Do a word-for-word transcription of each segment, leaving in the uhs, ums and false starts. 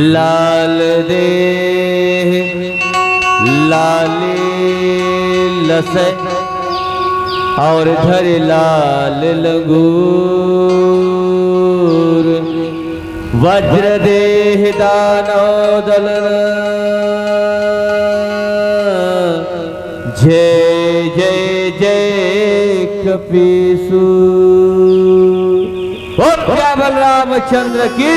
लाल देह लाली लसै, और धर लाल लंगूर। वज्र देह दानव दलन, जय जय जय कपीसू। बोल सियावर रामचंद्र की।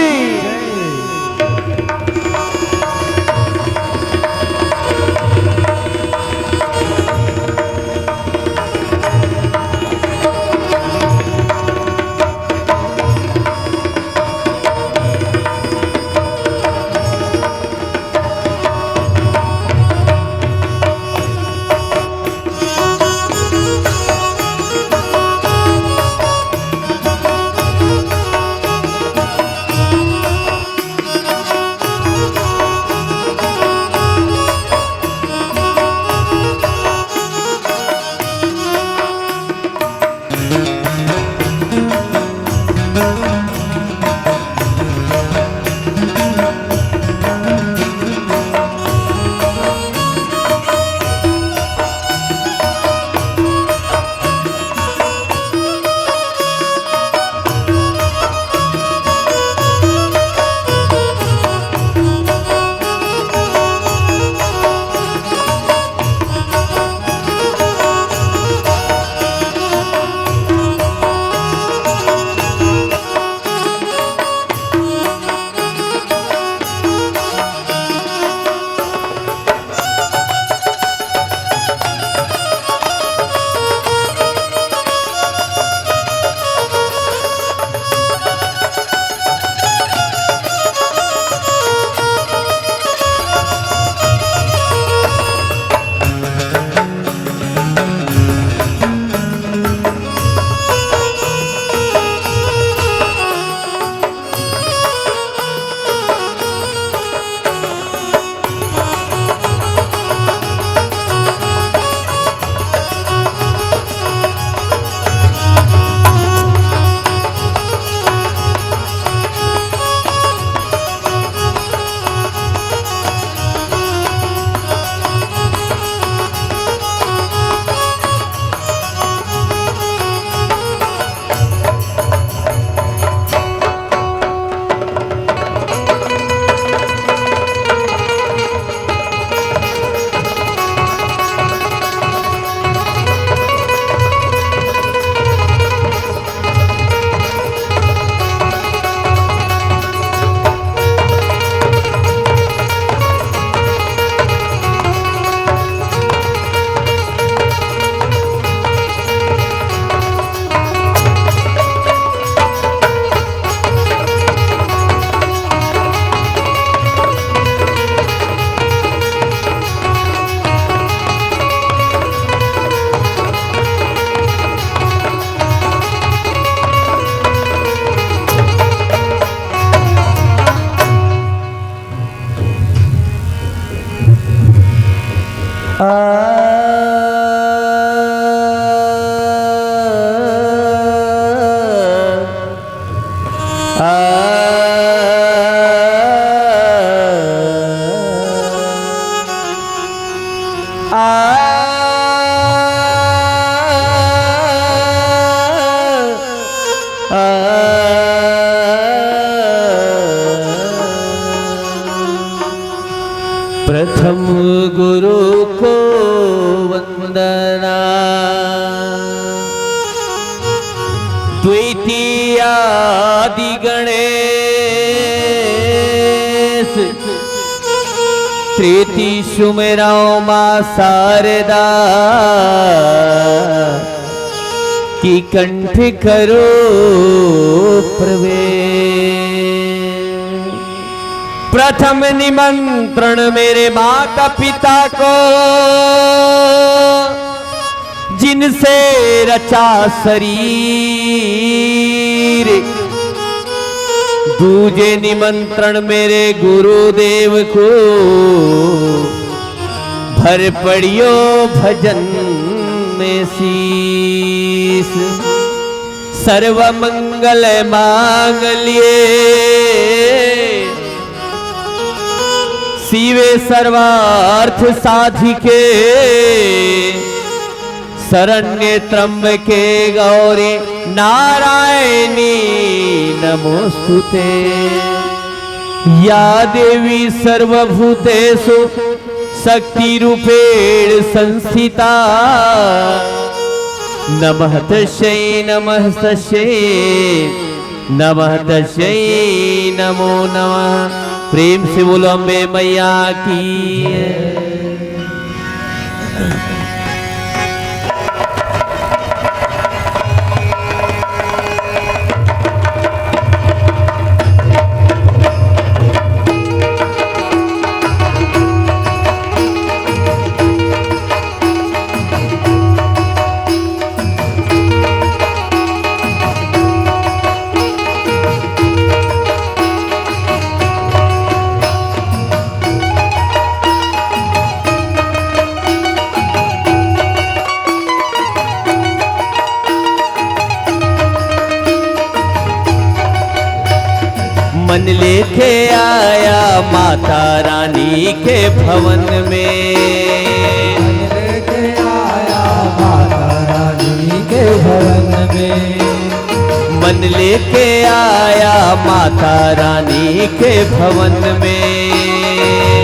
प्रथम गुरु को वंदना, द्वितीय आदि गणेश, तृतीय सुमिरौ माँ शारदा, कि कंठ करो प्रवेश। प्रथम निमंत्रण मेरे माता पिता को, जिनसे रचा शरीर। दूजे निमंत्रण मेरे गुरुदेव को, भर पड़ियो भजन में शीश। सर्व मंगल मांगल्ये शिवे सर्वार्थ साधिके शरण्ये त्र्यंबके गौरी नारायणी नमोस्तुते। या देवी सर्वभूतेषु शक्ति रूपेण संस्थिता। नमः तस्यै नमः तस्यै नमः तस्यै नमो नमः। प्रेम से बोलो अम्बे मैया की। मन लेके आया माता रानी के भवन में। मन लेके आया माता रानी के भवन में। मन लेके आया माता रानी के भवन में।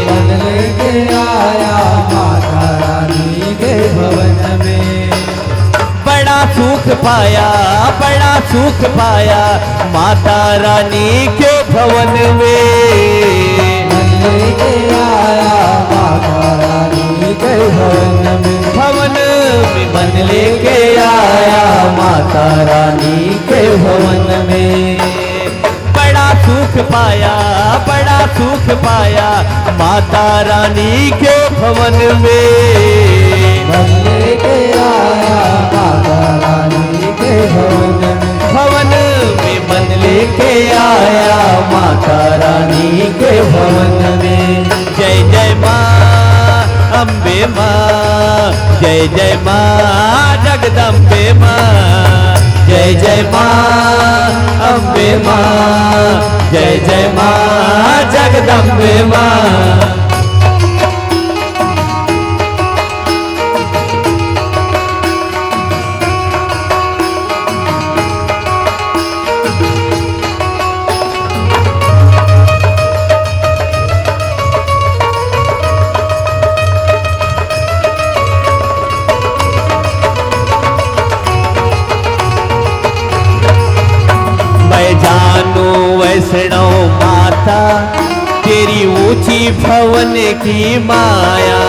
मन लेके आया माता रानी के भवन में। बड़ा सुख पाया, बड़ा सुख पाया माता रानी के भवन में। मन लेके आया माता रानी के भवन में। भवन में मन लेके आया माता रानी के भवन में। बड़ा सुख पाया, बड़ा सुख पाया माता रानी के भवन में। मन लेके आया माता रानी के भवन में। भवन में मन लेके आया माता रानी के भवन में। जय जय माँ अम्बे माँ, जय जय माँ जगदम्बे माँ। जय जय माँ अम्बे माँ, जय जय माँ जगदम्बे माँ। मैं जानू वैष्णव माता, तेरी ऊंची भवन की माया।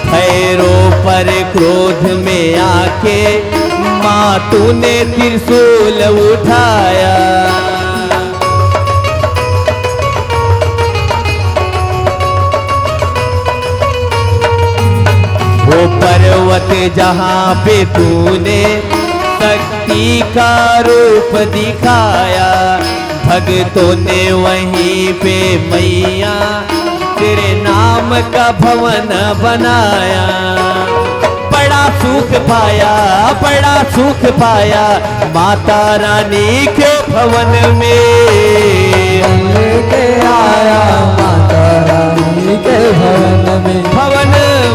भैरो पर क्रोध में आके माँ तूने त्रिशूल उठाया। वो पर्वत जहाँ पे तूने शक्ति का रूप दिखाया, भक्तों ने वहीं पे मैया तेरे नाम का भवन बनाया। बड़ा सुख पाया, बड़ा सुख पाया माता रानी के भवन में। मन लेके आया माता रानी के भवन में। भवन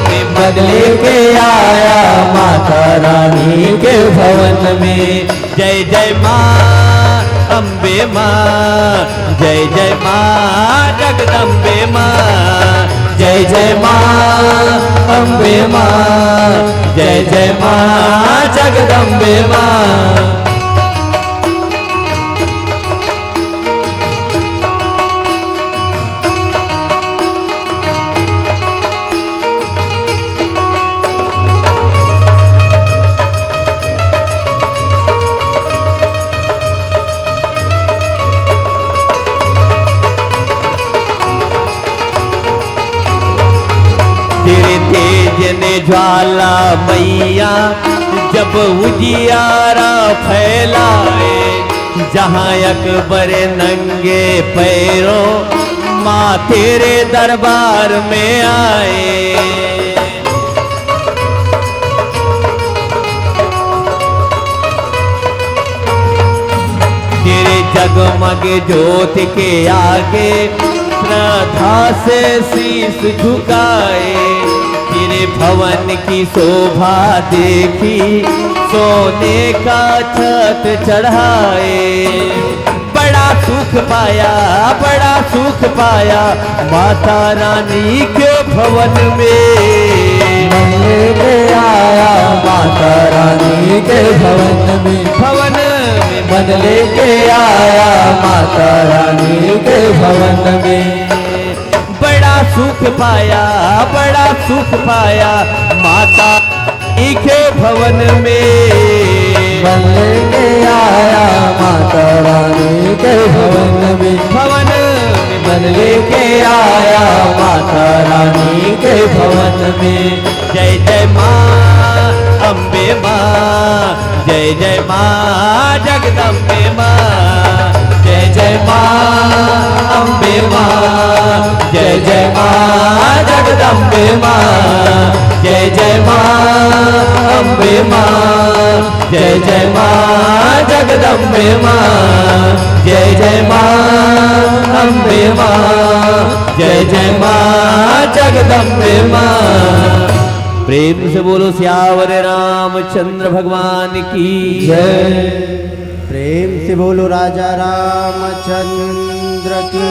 में मन लेके आया माता रानी के भवन में। जय जय माँ अम्बे माँ, जय जय माँ जगदम्बे माँ। जय जय माँ अम्बे माँ, जय जय माँ जगदम्बे माँ। तेरे तेज ने ज्वाला मैया जब उजियारा फैलाए, जहाँ अकबर नंगे पैरों माँ तेरे दरबार में आए। जगमग ज्योति के आगे श्रद्धा से शीश झुकाए, तेरे भवन की शोभा देखी सोने का छत चढ़ाए। बड़ा सुख पाया, बड़ा सुख पाया माता रानी के भवन में। मन लेके आया माता रानी के भवन में। भवन में मन लेके आया माता रानी के भवन में। बड़ा सुख पाया, बड़ा सुख पाया माता रानी के भवन में। मन लेके आया माता रानी के भवन में। भवन में मन लेके आया माता रानी के भवन में। जय जय माँ अम्बे माँ, जय जय माँ जगदम्बे माँ। जय जय माँ अम्बे माँ, जय जय माँ जगदम्बे माँ। जय जय माँ अम्बे माँ, जय जय माँ जगदम्बे माँ। जय जय माँ अम्बे माँ, जय जय माँ जगदम्बे माँ। प्रेम से बोलो सियावर रामचंद्र भगवान की जय। प्रेम से बोलो राजा रामचंद्र की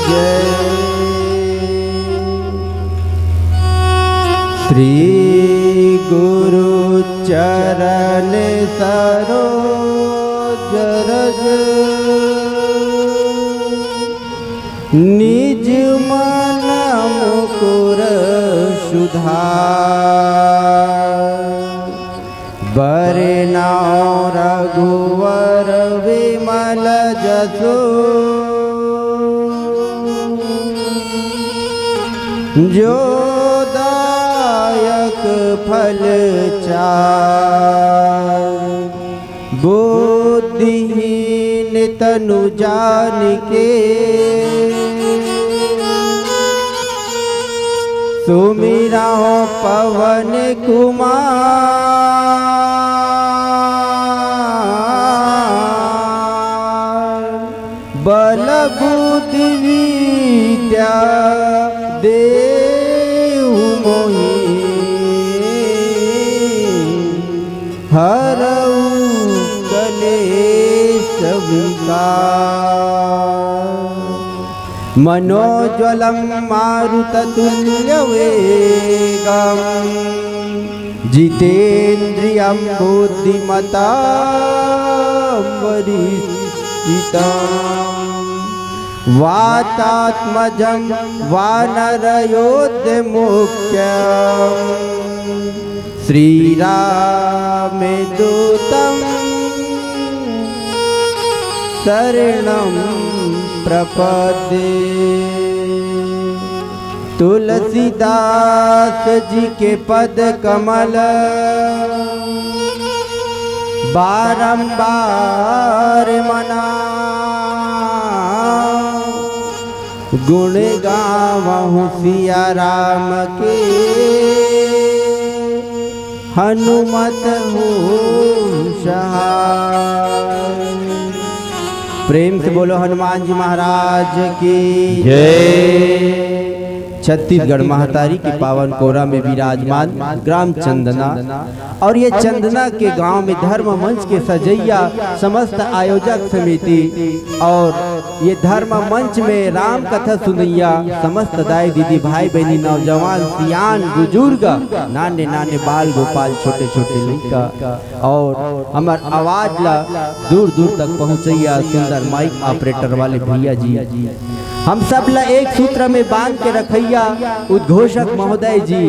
जय। श्री गुरु चरण सरोज रज, निज मन मुकुर सुधार। बरनउँ रघुवर विमल जसु, जो दायक फल चार। बुद्धिहीन तनु जानिके, सुमिरउँ पवन कुमार। बल बुद्धि विद्या देहु मोहि, हरउ कलेश विकार। मनोज्वलं मारुततुल्यवेगं, जितेन्द्रियं बुद्धिमतां वरिष्ठितम्। वातात्मजं वानरयोधमुख्यं, श्रीरामदूतं शरणं प्रपद्ये। तुलसीदास जी के पद कमल बारंबार मना, गुण गावहु सिया राम के हनुमत हो सहाय। प्रेम से बोलो हनुमान जी महाराज की जय। छत्तीसगढ़ महतारी के पावन कोरा में विराजमान ग्राम चंदना और ये चंदना के गांव में धर्म मंच के सजैया समस्त आयोजक समिति और ये धर्म मंच में राम कथा सुनैया समस्त दाई दीदी भाई बहनी नौजवान सियान बुजुर्ग नाने नाने बाल गोपाल छोटे छोटे लइका और हमर आवाज ला दूर दूर तक पहुँचैया सुंदर माइक ऑपरेटर वाले भैया जी, हम सब ला एक सूत्र में बांध के रखैया उद्घोषक महोदय जी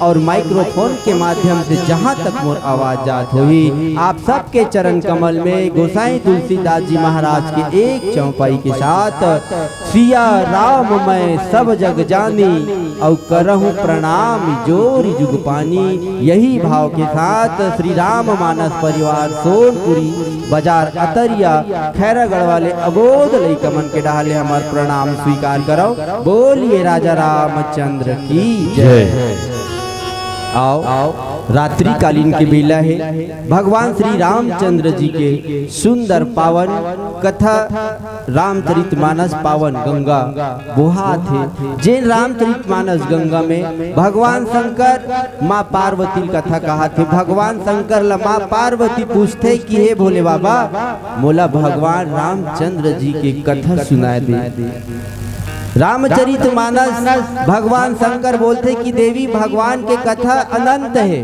और माइक्रोफोन के माध्यम से जहाँ तक मोर आवाज जात होही, आप सबके चरण कमल में गोसाई तुलसीदास जी महाराज के एक चौपाई के साथ सिया राम मैं सब जग जानी, अउ करहूँ प्रणाम जोरि जुग पानी। यही भाव के साथ श्री राम मानस परिवार सोनपुरी बाजार अतरिया खैरागढ़ वाले अबोध लइका मन के डहार ले हमर प्रणाम स्वीकार करव। बोलिए राजा रामचंद्र की जय। आओ, आओ। रात्रिकालीन के बेला हे। भगवान श्री रामचंद्र जी के सुंदर पावन कथा रामचरितमानस पावन गंगा बोहात हे। जेन रामचरितमानस गंगा में भगवान शंकर माँ पार्वती ल कथा कहात हे। भगवान शंकर ला माँ पार्वती पूछथे कि हे भोले बाबा, मोला भगवान रामचंद्र जी के कथा सुनाए दे। रामचरितमानस भगवान शंकर बोलथे कि देवी, भगवान के कथा अनंत हे।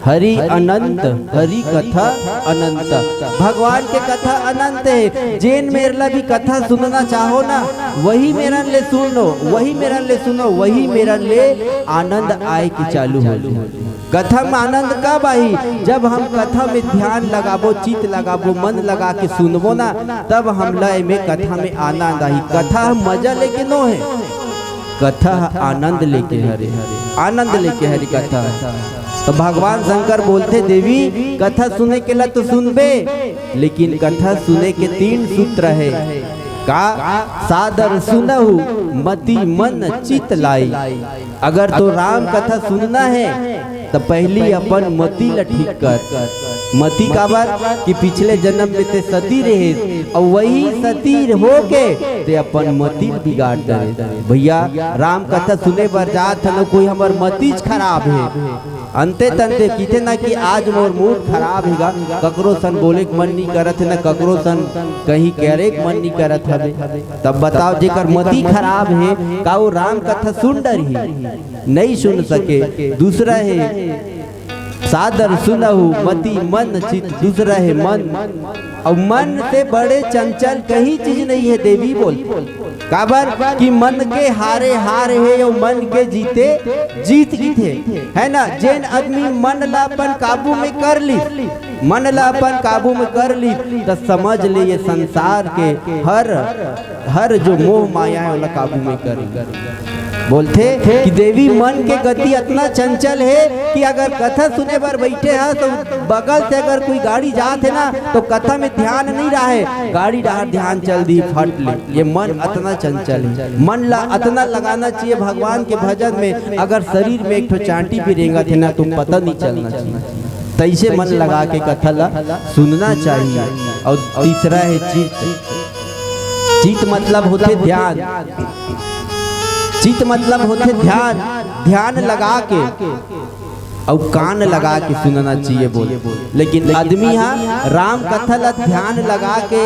हरि अनंत, हरि कथा अनंत। भगवान के कथा अनंत हे। जेन मेर ला भी कथा सुनना चाहो ना, वही मेरन ले सुनो, वही मेरन ले सुनो, वही मेरन ले आनंद आए के चालू हो जाए। कथा में आनंद कब आही? जब हम कथा में ध्यान लगाबो, चित लगाबो, मन लगा के सुनबो ना, तब हमला एमे कथा में आनंद आही। कथा ह मजा लेके नो हे, कथा ह आनंद लेके हरे, आनंद लेके हरे कथा। तो भगवान शंकर बोलथे, देवी, कथा सुने के ला तो सुनबे, लेकिन कथा सुने के तीन सूत्र हे। का? सादर सुनहु मति मन चित लाई। अगर तो राम कथा सुनना हे, त पहली अपन मति ल ठीक कर। मति काबर? कि पिछले जन्म में ते सती रहे, अउ वही सती होके ते अपन मति ल बिगाड़ डरे। भैया, राम कथा सुने बर जात हन, कोई हमर मति च खराब हे, अंते तंते किथे ना कि आज मोर मूड खराब हे गा, ककरो सन बोले के मन नी करत हे ना, ककरो सन कहीं करे के मन नी करत हवे। तब बताओ, जेकर मति खराब हे, का वो राम कथा सुन डरही? नहीं सुन सके। दूसरा हे, सादर सुनहु मति मन चित, दूसरा हे मन। अउ मन से बड़े चंचल कहीं चीज नहीं हे देवी बोल। काबर कि मन के हारे हार हे, अउ मन के जीते जीत किथे, है ना? जेन आदमी मन ला अपन काबू में कर ली, मन ला अपन काबू में कर ली, त समझ ले ये संसार के हर, हर जो मोह माया हे, ओला काबू में कर ली। बोलथे कि देवी, मन के गति अतना चंचल हे कि अगर कथा सुने बर बइठे ह, तो बगल से अगर कोई गाड़ी जात हे ना, तो कथा में ध्यान नहीं रहे, गाड़ी डहर ध्यान चल दी, फट ले। ये मन अतना चंचल हे, मन ला अतना लगाना चाहिए भगवान के भजन में। अगर शरीर में एक ठो चांटी भी रेंगत हे ना, तो पता नहीं चलना चाहिए। तैसे मन लगा के कथा ला सुनना चाहिए। अउ तीसरा हे चित। चित मतलब होथे ध्यान। चित मतलब होथे ध्यान। ध्यान लगा के अउ कान लगा के सुनना चाहिए बोल। लेकिन आदमी हा राम कथा ला ध्यान लगा के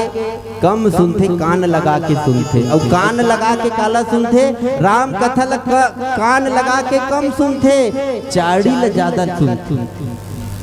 कम सुनथे, कान लगा के सुनथे। अउ कान लगा के काला सुनथे? राम कथा ला क-, कान लगा के कम सुनथे, चाड़ी ला ज्यादा सुनथे।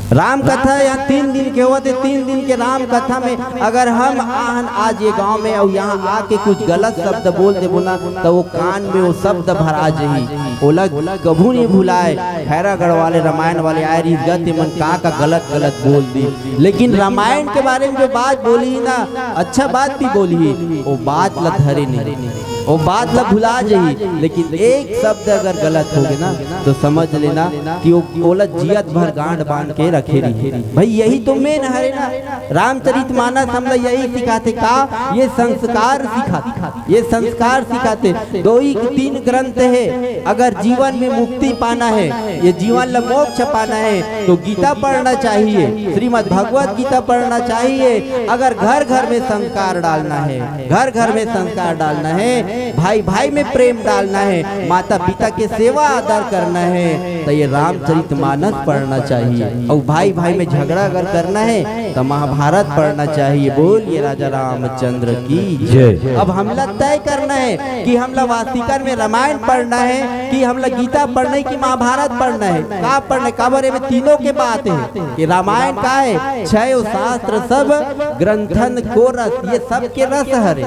राम कथा यहाँ तीन दिन के होवत हे, तीन दिन के राम कथा में अगर हम आहन आज ये गांव में अउ यहाँ आके कुछ गलत शब्द बोल देबो ना, त वो कान में वो शब्द भरा जही, ओला कभू नहीं भुलाए। खैरागढ़ वाले, रामायण वाले आए रहिस गा, ते मन का का गलत गलत बोल दी, लेकिन रामायण के बारे में जो बात बोलही ना, अच्छा बात भी बोलही, वो बात ला धरे नहीं, वो बात ला भुला जही। लेकिन एक शब्द अगर गलत होगे ना, तो समझ लेना कि वो, ओला जियत भर गांड बांध के रखे रही। भाई, यही तो मेन हरे ना। रामचरितमानस हमला यही सिखाथे का? ये संस्कार सिखाथे, ये संस्कार सिखाथे। दोई तीन ग्रंथ हे, अगर जीवन में मुक्ति पाना हे, ये जीवन ला मोक्ष पाना हे, तो गीता पढ़ना चाहिए, श्रीमद् भगवत गीता पढ़ना चाहिए। अगर घर घर में संस्कार डालना हे, घर घर में संस्कार डालना हे, भाई भाई में प्रेम डालना हे, माता पिता के सेवा आदर करना हे, तो ये रामचरितमानस पढ़ना चाहिए। अउ भाई भाई में झगड़ा अगर करना हे, तो महाभारत पढ़ना चाहिए। बोलिए राजा रामचंद्र की जय। अब हमला तय करना हे कि हमला वास्तिकन में रामायण पढ़ना हे, कि हमला गीता पढ़ना हे, कि महाभारत पढ़ना हे। का पढ़ना हे? काबर एमे तीनों के बात हे कि रामायण का हे? छह शास्त्र सब ग्रंथन को रस, ये सब के रस हरे,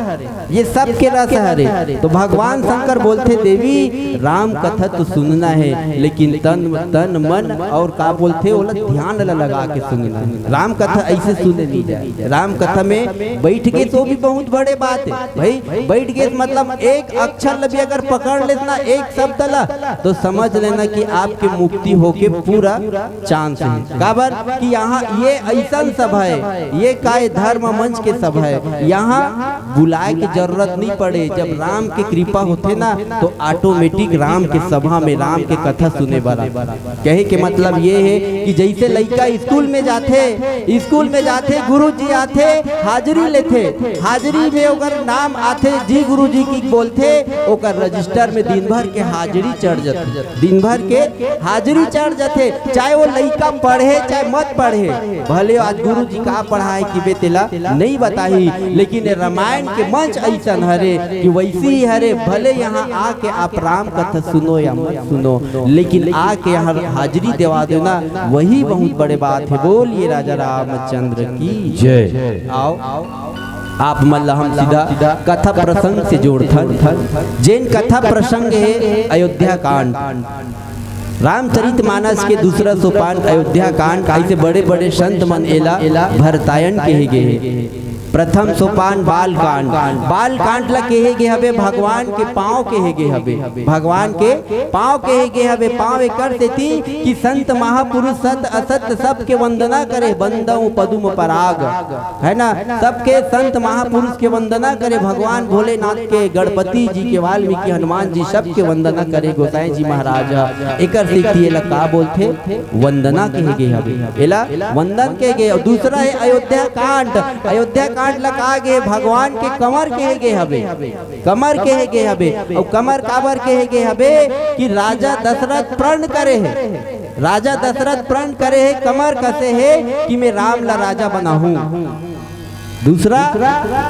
ये सब के रस हरे। तो भगवान शंकर बोलथे, देवी, राम कथा तो सुनना हे, लेकिन तन, तन मन अउ का बोलथे, ओला ध्यान ला लगा के सुनना हे। राम कथा ऐसे सुने नहीं जाए। राम कथा में बैठ के तो भी बहुत बड़े बात हे भाई। बैठ के मतलब एक अक्षर ल भी अगर पकड़ लेस ना, एक शब्द ला, तो समझ लेना कि आपके मुक्ति होके पूरा चांस हे। काबर कि यहाँ ये ऐसन सभा हे, ये काय धर्म मंच के सभा हे, यहाँ बुलाए के जरूरत नहीं पड़े। जब राम के कृपा होथे ना, तो ऑटोमेटिक राम के सभा में राम के कथा सुने बर आथे। कहे के मतलब ये हे कि जइसे लइका स्कूल में जाथे, स्कूल में जाथे, गुरुजी आथे, हाजिरी लेथे, हाजिरी में ओकर नाम आथे, जी गुरुजी की बोलथे, ओकर रजिस्टर में दिन भर के हाजिरी चढ़ जाथे, दिन भर के हाजिरी चढ़ जाथे, चाहे वो लइका पढ़े चाहे मत पढ़े। भले आज गुरुजी का पढ़ाए कि बे तेला नहीं बताही, लेकिन ये रामायण के मंच अइसन हरे कि वइसे ही हरे, भले यहाँ आके आप राम कथा सुनो या मत सुनो, लेकिन आके यहाँ हाजिरी देवा देना, वही बहुत बड़े बात हे। बोलिए राजा रामचंद्र की जय। आओ, आप मन ला हम सीधा कथा प्रसंग से जोड़थन। जेन कथा प्रसंग हे अयोध्या कांड, रामचरित मानस के दूसरा सोपान अयोध्या कांड, अइसे बड़े बड़े संत मन एला भरतायन कहे गे हे। प्रथम सोपान बाल कांड, बाल कांड ला कहे गे हवे, भगवान के पांव कहे गे हवे, भगवान के पांव कहे गे हवे। पांव एकर सेती कि संत महापुरुष सत असत सबके वंदना करे, बंदौ पदुम पराग, है ना, सबके संत महापुरुष के वंदना करे, भगवान भोलेनाथ के, गणपति जी के, वाल्मीकि हनुमान जी सबके वंदना करे गोसाई जी महाराज ह। एकर सेती एला का बोलथे? वंदना कहे गे हवे, एला वंदन कहे गे। अउ दूसरा हे अयोध्या कांड, अयोध्या कांड ला का गे? भगवान के कंवर कहे गे हवे, कंवर कहे गे हवे। अउ कंवर काबर कहे गे हवे कि राजा दशरथ प्रण करे हे, राजा दशरथ प्रण करे हे, कंवर कसे हे कि मैं राम ला राजा बनाहूं। दूसरा,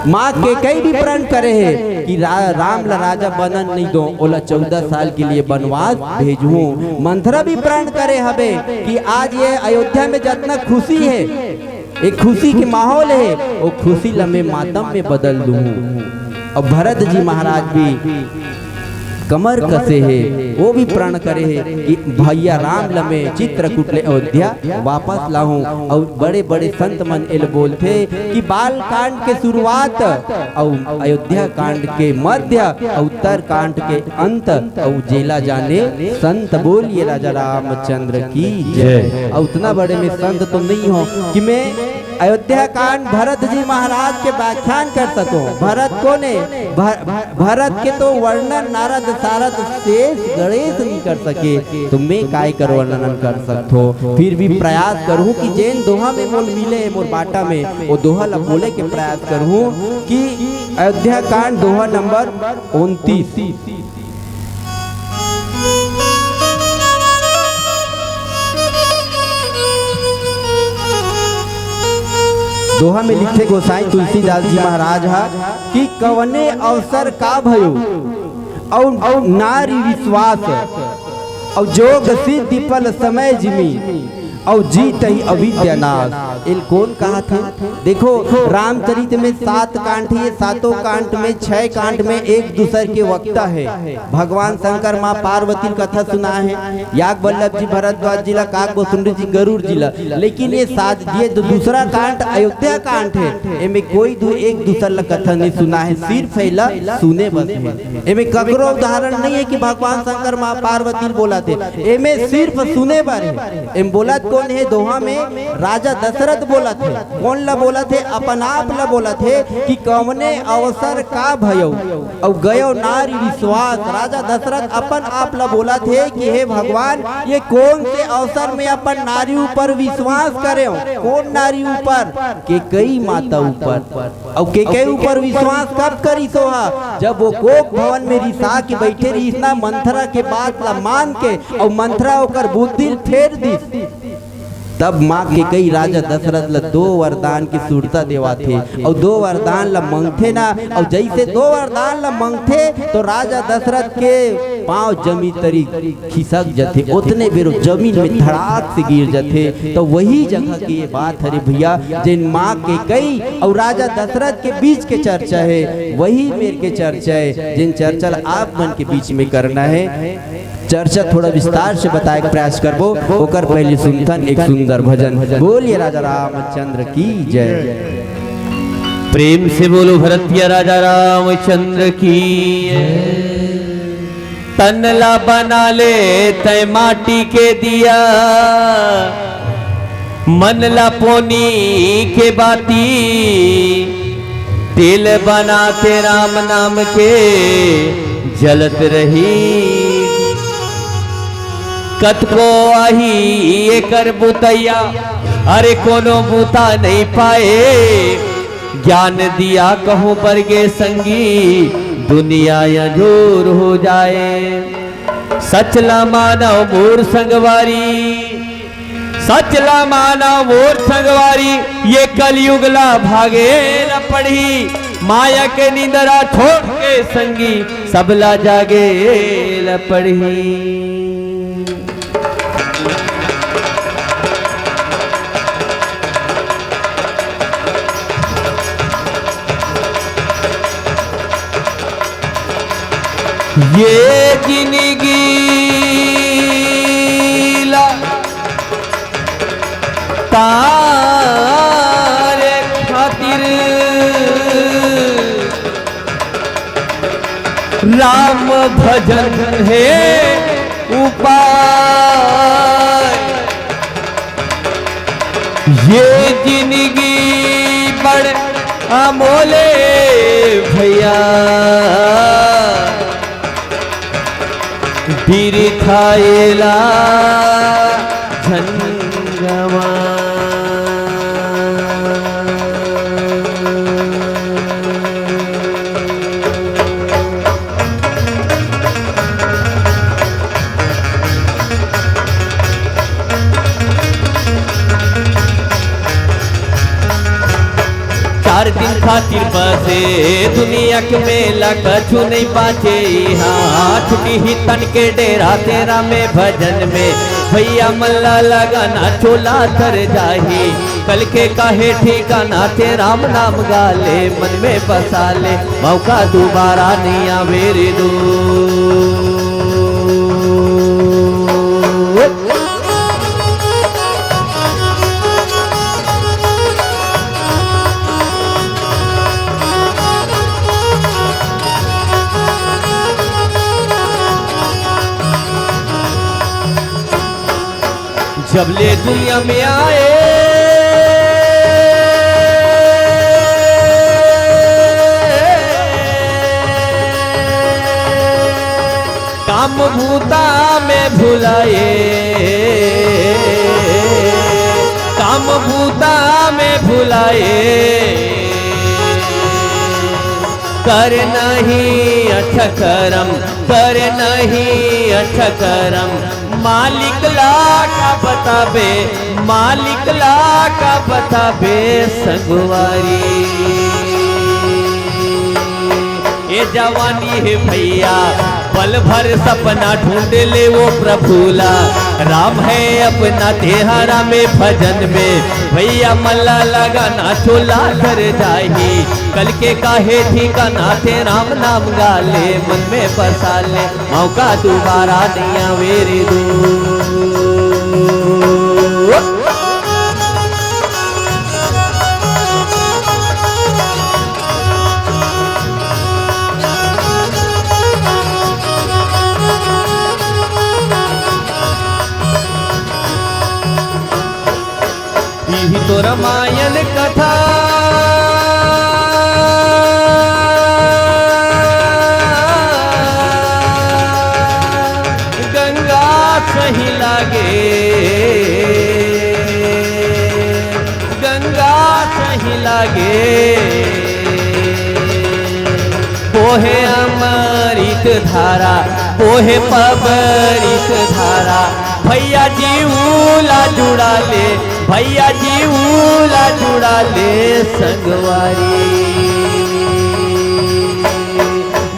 माँ कैकेयी भी प्रण करे हे कि रा-, राम ला राजा बनन नहीं दो, ओला चौदह साल के लिए बनवास भेजहूं। मंथरा भी प्रण करे हवे कि आज ये अयोध्या में जतना खुशी हे, एक खुशी के माहौल हे, वो खुशी ला मैं मातम में बदल दूहूं। अब भरत जी महाराज भी कंवर कसे हे, वो भी प्रण करे हे कि भैया राम ला मैं चित्रकूट ले अयोध्या वापस लाहूं। अउ बड़े-बड़े संत मन एला बोलथे कि बाल कांड के शुरुआत अउ अयोध्या कांड के मध्य अउ उत्तर कांड के अंत अउ जेला जाने संत। बोलिए राजा रामचंद्र की जय। जय। अउ उतना बड़े में संत तो नहीं हो कि मैं अयोध्या कांड भरत जी महाराज के व्याख्यान कर सको। भरत कोन हे? भर-, भरत के तो वर्णन नारद सारद शेष गणेश नहीं कर सके, तो मैं काय कर वर्णन कर सकथो? फिर भी प्रयास करूं कि जेन दोहा में मोल मिले मोर बाटा में, वो दोहा ला बोले के प्रयास करूं कि अयोध्या कांड दोहा नंबर उनतीस। दोहा में लिखे गोसाई तुलसीदास जी महाराज हा कि कवने अवसर का भयो, अउ, अउ नारी विश्वास, अउ जोग सिद्धि फल समय जिमी, अउ जीतहि अविद्या नाश। एल कोन कहत हे? देखो, रामचरित में सात कांड हे, सातों कांड में, छह कांड में एक दूसर के वक्ता हे। भगवान शंकर माँ पार्वती कथा सुना हे, याग वल्लभ जी भरद्वाज जी ला, काक बोसुंडी जी गरुड़ जी ला, लेकिन ये सात, ये दू-, दूसरा कांड अयोध्या कांड हे, एमे कोई दू, एक दूसर ला कथा नहीं सुना हे, सिर्फ एला सुने बस हे। एमे ककरो उदाहरण नहीं हे कि भगवान शंकर माँ पार्वती बोलत हे, एमे सिर्फ सुने बर हे। एम बोलत कोन हे दोहा में? राजा दशरथ बोलत हे। कोन ला बोलत हे? अपन आप ला बोलत हे कि कवने अवसर का भयो, अउ गयो नारी विश्वास। राजा दशरथ अपन आप ला बोलत हे कि हे भगवान, ये कोन से अवसर में अपन नारी ऊपर विश्वास करेंव? कोन नारी ऊपर? कैकेयी माता ऊपर। अउ कैकेयी ऊपर विश्वास कब करिस ओहा? जब वो कोक भवन में रिसा के बैठे रहिस ना, मंथरा के बात ला मान के, अउ मंथरा ओकर बुद्धि ल फेर दिस। तब माँ कैकेयी राजा दशरथ ल दो वरदान के सुरता देवाथे, अउ दो वरदान ल मंगथे ना, अउ जइसे दो वरदान ल मंगथे, तो राजा दशरथ के पाँव जमी तरी खिसक जथे। ओतने बेर जमीन में धड़ाक से गिर जथे। तो वही जगह की ये बात हरे भैया, जेन माँ कैकेयी अउ राजा दशरथ के बीच के चर्चा हे, वही मेर के चर्चा हे, जेन चर्चा ल आप मन के बीच में करना हे। चर्चा थोड़ा विस्तार से बताए के प्रयास करबो, ओकर पहले सुनथन एक सुंदर भजन। बोलिए राजा रामचंद्र की जय। प्रेम से बोलो भरतिया राजा रामचंद्र की। तन ला बना ले तय माटी के दिया, मन ला पोनी के बाती। तेल बनाथे राम नाम के जलत रही। कतको आही एकर बुतैया, अरे कोनो बुता नहीं पाए। ज्ञान दिया कहूँ बरगे संगी, दुनिया अजोर हो जाए। सच ला मानव मोर संगवारी, सच ला मानव मोर संगवारी, ये कलयुग ला भागे ल पड़ही। माया के निंदरा छोड़ के संगी, सबला जागे ल पड़ही। ये जिंदगी ला तारे खातिर राम भजन हे उपाय। ये जिंदगी बड़ अमोले भैया, बिरथा एला झन गवा। चार दिन खातिर बसे दुनिया के मेला, कछु नहीं बाचे इहाँ। छुट्टी ही तन के डेरा तेरा में भजन में, भैया मन ला लगाना चोला तर जाही। कल के काहे ठिकाना ते राम नाम गाले, मन में बसा ले, मौका दोबारा नहीं आवे रे दो। जब ले दुनिया में आए, काम भूता में भुलाए, काम भूता में भुलाए। कर नहीं अच्छा करम, कर नहीं अच्छा करम, मालिक ला का बताबे, मालिक ला का बताबे संगवारी। ये जवानी हे भैया, पल भर सपना ढूंढ ले वो प्रभु ला। राम है अपना तेहरा में भजन में, भैया मन ला लगाना चोला तर जाही। कल के काहे ठिकाना ते राम नाम गाले, मन में बसा ले, मौका दोबारा नहीं आवे रे दो। इही तो रामायण कथा गंगा सही लागे, गंगा सही लागे। बोहे अमृत धारा, बोहे पबरित धारा, भैया जीव ला जुड़ा ले, भैया जीव ला जुड़ा ले संगवारी।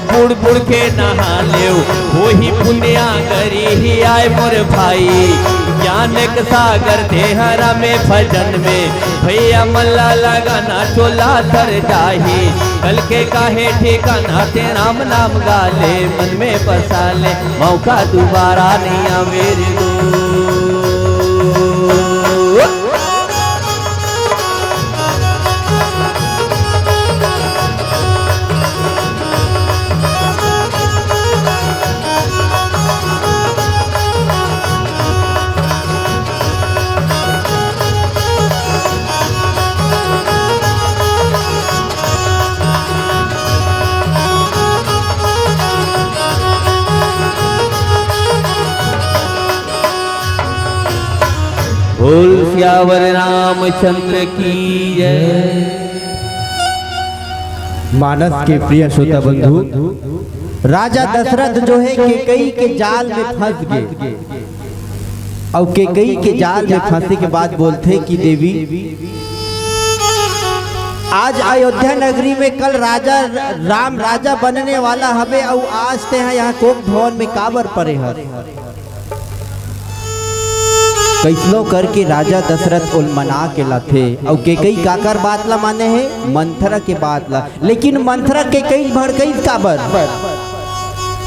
बुड़ बुड़ के नहा लेव, होही पुण्या करी ही आय मोर भाई। ज्ञान के सागर तेहरा में भजन में, भैया मन ला लगाना चोला तर जाही। कल के काहे ठिकाना ते राम नाम गाले, मन में बसा ले, मौका दोबारा नहीं आवे रे दो। बोल सियावर रामचंद्र की जय। मानस के प्रिय श्रोता बंधु, राजा दशरथ जो है केकई के जाल में फंस गे। अउ केकई के जाल में फंसे के बाद बोलथे कि देवी, आज अयोध्या नगरी में कल राजा राम राजा बनने वाला हवे, अउ आज तेहा यहाँ कोप भवन में काबर परे हस? कइसनो करके राजा दशरथ ओल मना के लाथे। अउ केकई काकर बात ला माने हे? मंथरा के बात ला। लेकिन मंथरा केकई भड़कईस काबर?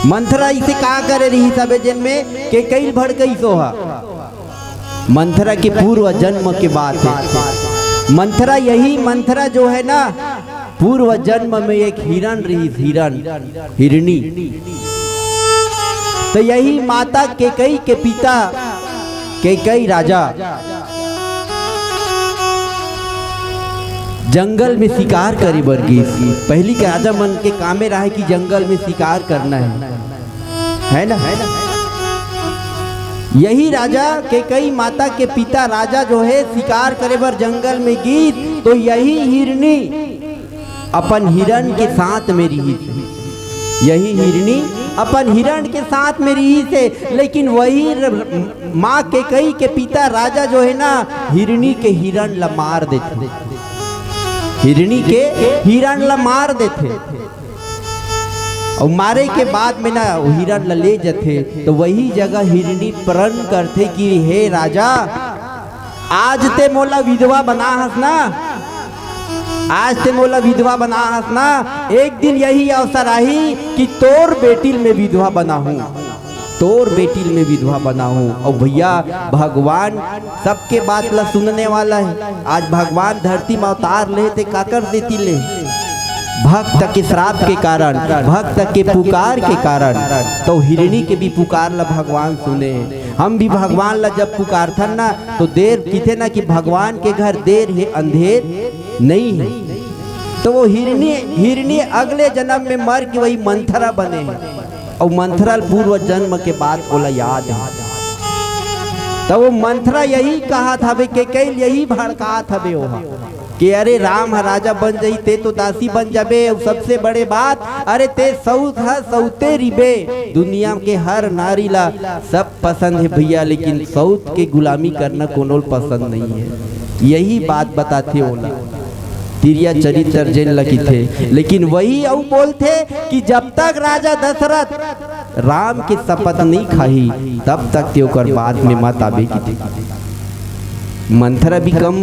मंथरा इसे का करे रहिस सबे जन में? केकई भड़कईस ओहा। मंथरा के पूर्व जन्म के बात हे। मंथरा, यही मंथरा जो है ना, पूर्व जन्म में एक हिरण रहिस, हिरण, हिरनी। तो यही माता केकई के पिता केकई राजा जंगल में शिकार करे बर गिस। पहली के राजा मन के कामे रहे कि जंगल में शिकार करना है, है ना? यही राजा केकई माता के पिता राजा जो है शिकार करे बर जंगल में गिस, तो यही हिरनी अपन हिरण के साथ में रहिस। यही हिरनी अपन हिरण के साथ में रहिस हे, लेकिन वही र-, माँ केकई के पिता राजा जो है ना, हिरनी के हिरण ला मार देथे। हिरनी के हिरण ला मार देथे। अउ मारे के बाद में ना, वो हिरण ला ले जथे, तो वही जगह हिरनी प्रण करथे कि हे राजा, आज ते मोला विधवा बना हस ना, आज ते मोला विधवा बना हस ना, एक दिन यही अवसर आही कि तोर बेटी ल मैं विधवा बनाहूँ, तोर बेटी ल मैं विधवा बनाहूँ। अउ भैया, भगवान सबके बात ला सुनने वाला है। आज भगवान धरती में अवतार ले ते काकर सेती ले? भक्त के श्राप के कारण, भक्त के पुकार के कारण तो हिरनी के भी पुकार ला भगवान सुने। हम भी भगवान ला जब पुकारथन ना, तो देर किथे ना कि भगवान के घर देर हे, अंधेर नहीं है। तो वो हिरनी, हिरनी अगले जन्म में मर के वही मंथरा बने हे। अउ मंथरा ल पूर्व जन्म के बात ओला याद हे। तो वो मंथरा यही कहत हवे, केकई ल यही भड़कात हवे ओहा। कि अरे राम ह राजा बन जाही, ते तो दासी बन जाबे। अउ सबसे बड़े बात, अरे ते सऊत ह सऊते रिबे। दुनिया के हर नारी ला सब पसंद हे भैया, लेकिन सऊत के गुलामी करना कोनो ल पसंद नहीं है। यही बात बताथे ओला तिरिया चरित्र जेन ल किथे। लेकिन वही अउ बोलथे कि जब तक राजा दशरथ राम के शपथ नहीं खाही, तब तक ते ओकर बात में मत आबे किथे। मंथरा भी कम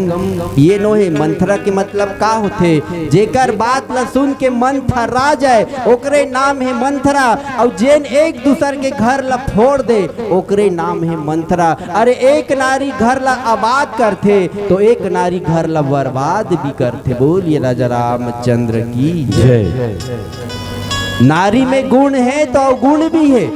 ये नो हे। मंथरा के मतलब का होथे? जेकर बात ला सुन के मन थर्रा जाए, ओकरे नाम हे मंथरा। अउ जेन एक दूसर के घर ला फोड़ दे, ओकरे नाम हे मंथरा। अरे, एक नारी घर ला आबाद करथे, तो एक नारी घर ला बर्बाद भी करथे। बोलिए राजा रामचंद्र की जय। नारी में गुण हे तो अवगुण भी हे।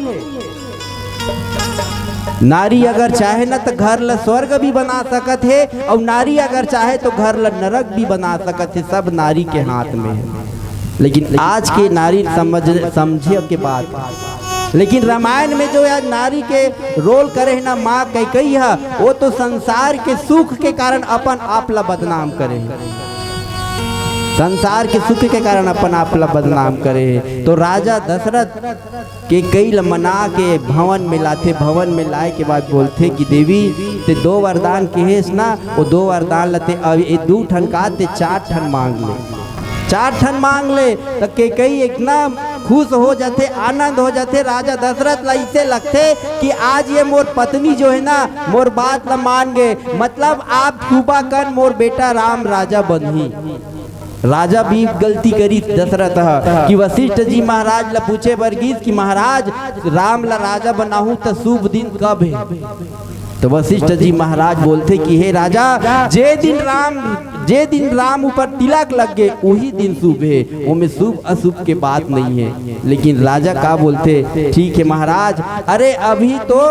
नारी अगर चाहे ना, तो घर ला स्वर्ग भी बना सकत हे, अउ नारी अगर चाहे, तो घर ला नरक भी बना सकत हे। सब नारी के हाथ में हे। लेकिन आज के नारी समझ, समझे के बात, लेकिन रामायण में जो आज नारी के रोल करे हे ना, माँ कैकई ह, वो तो संसार के सुख के कारण अपन आप ला बदनाम करे हे। संसार के सुख के कारण अपन आप ला बदनाम करे हे। तो राजा दशरथ केकई ल मना के भवन में लाथे। भवन में लाए के बाद बोलथे कि देवी, ते दो वरदान केहेस ना, वो दो वरदान ल ते अब ये दू ठन का, ते चार ठन मांग ले, चार ठन मांग ले। त केकई इतना खुश हो जाथे, आनंद हो जाथे राजा दशरथ ला, इसे लगथे कि आज ये मोर पत्नी जो है ना, मोर बात ला मान गे, मतलब आप सुबह कन मोर बेटा राम राजा बनही। राजा भी गलती करिस दशरथ ह कि वशिष्ठ जी महाराज ला पूछे बर गिस कि महाराज, राम ला राजा बनाहूं त शुभ दिन कब हे? त वशिष्ठ जी महाराज बोलथे कि हे राजा, जे दिन राम, जे दिन राम ऊपर तिलक लग गे, उही दिन शुभ हे, ओमे शुभ अशुभ के बात नहीं है। लेकिन राजा का बोलथे, ठीक है महाराज, अरे अभी तो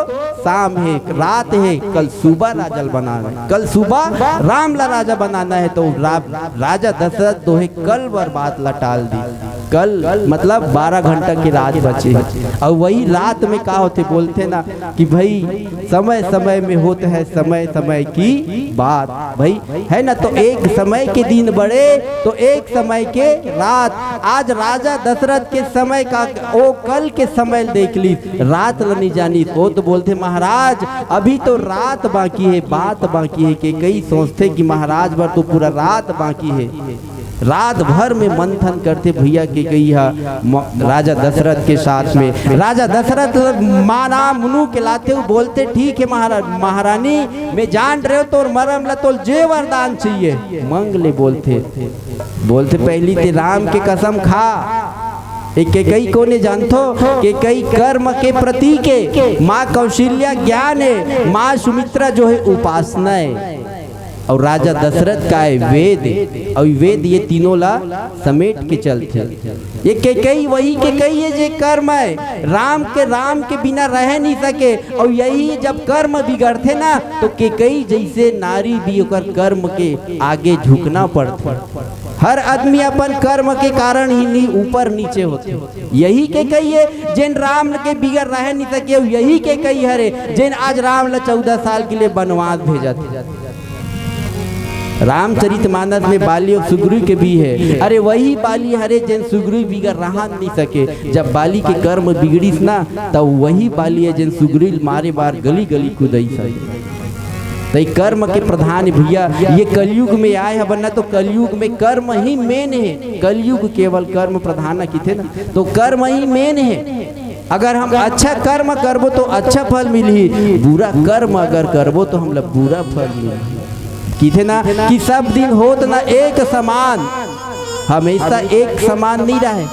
शाम हे, रात हे, कल सुबह राजा ल बनाना हे, कल सुबह राम ला राजा बनाना हे। तो रा-, राजा दशरथ दोहे कल बर बात ला टाल दिस। कल मतलब बारह घंटा के रात बचे हे। अउ वही रात में का होथे, बोलथे ना कि भाई, समय समय में होत है समय समय की बात। भाई, है ना, तो एक समय के दिन बड़े, तो एक समय के रात। आज राजा दशरथ के समय का, ओ कल के समय देख ली, रात ल नहीं जानी। ओ तो बोलथे, महाराज, अभी तो रात बाकी है, बात बाकी है। केकई सोचथे कि महाराज बर तो पूरा रात बाकी है। रात भर में मंथन करथे भैया केकई ह म-, राजा दशरथ के साथ में। राजा दशरथ ल माना मुनु के लाथे, उ बोलथे, ठीक है महाराज, महारानी, मैं जान रहे हो तोर मरम ला, तोल जे वरदान चाहिए मंग ले, बोलथे। बोलथे, पहली ते राम के कसम खा। ए केकई कोने जानथो? केकई कर्म के प्रतीक है, माँ कौशल्या ज्ञान है, माँ सुमित्रा जो है उपासना है, और राजा दशरथ का है वेद, और वेद ये तीनों ला समेट के चलथे। ये केकई वही केकई है जे कर्म है, राम के, राम के बिना रह नहीं सके। और यही जब कर्म बिगड़थे ना, तो केकई जैसे नारी भी ओकर कर्म के आगे झुकना पड़थे। हर आदमी अपन कर्म के कारण ही नी ऊपर नीचे होथे। यही केकई है जेन राम के बिगर रह नहीं सके, और यही केकई हरे जेन आज राम ला चौदह साल के लिए बनवास भेजत हे। रामचरितमानस में बाली और सुग्रीव के भी है। अरे वही बाली हरे जेन सुग्रीव बिगर रहा नहीं सके। जब बाली के कर्म बिगड़िस ना, तब वही बाली है जेन सुग्रीव मारे बार गली गली कुदई सके। तो ये कर्म के प्रधान है भैया, ये कलियुग में आए हबन ना, तो कलियुग में कर्म ही मेन है। कलियुग केवल कर्म प्रधान किथे ना, तो कर्म ही मेन है। अगर हम अच्छा कर्म करबो तो अच्छा फल मिलही, बुरा कर्म अगर करबो तो हमला बुरा फल मिलही। किथे ना कि सब दिन होत ना एक समान, हमेशा एक समान नहीं रहे।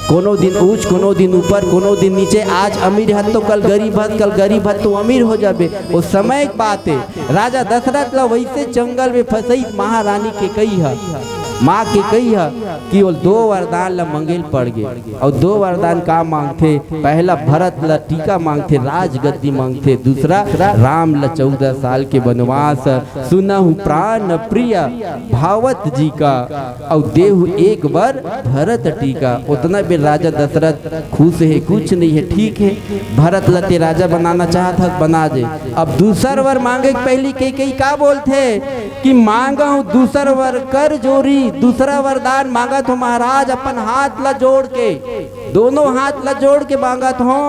कोनो दिन ऊंच, कोनो दिन ऊपर, कोनो दिन नीचे। आज अमीर हत तो कल गरीब हत, कल गरीब हत तो अमीर हो जाबे, वो समय के बात है। राजा दशरथ ला वैसे जंगल में फंसई महारानी केकई ह, माँ केकई ह कि वो दो वरदान ला मंगेल पड़ गे। और दो वरदान का मांगथे? पहला भरत ला टीका मांगथे, राजगद्दी मांगथे, दूसरा राम ला चौदह साल के बनवास। सुनहु प्राण प्रिय भावत जी का, और देहु एक बार भरत टीका। उतना बेर राजा दशरथ खुश है, कुछ नहीं है, ठीक है, भरत ला ते राजा बनाना चाहत हस, बना दे। अब दूसर वर मांगे के पहली केकई का बोलथे कि मांगहु दूसर वर कर जोरी, दूसरा वरदान मांगत हो महाराज अपन हाथ ला जोड़ के, दोनों हाथ ला जोड़ के मांगत हो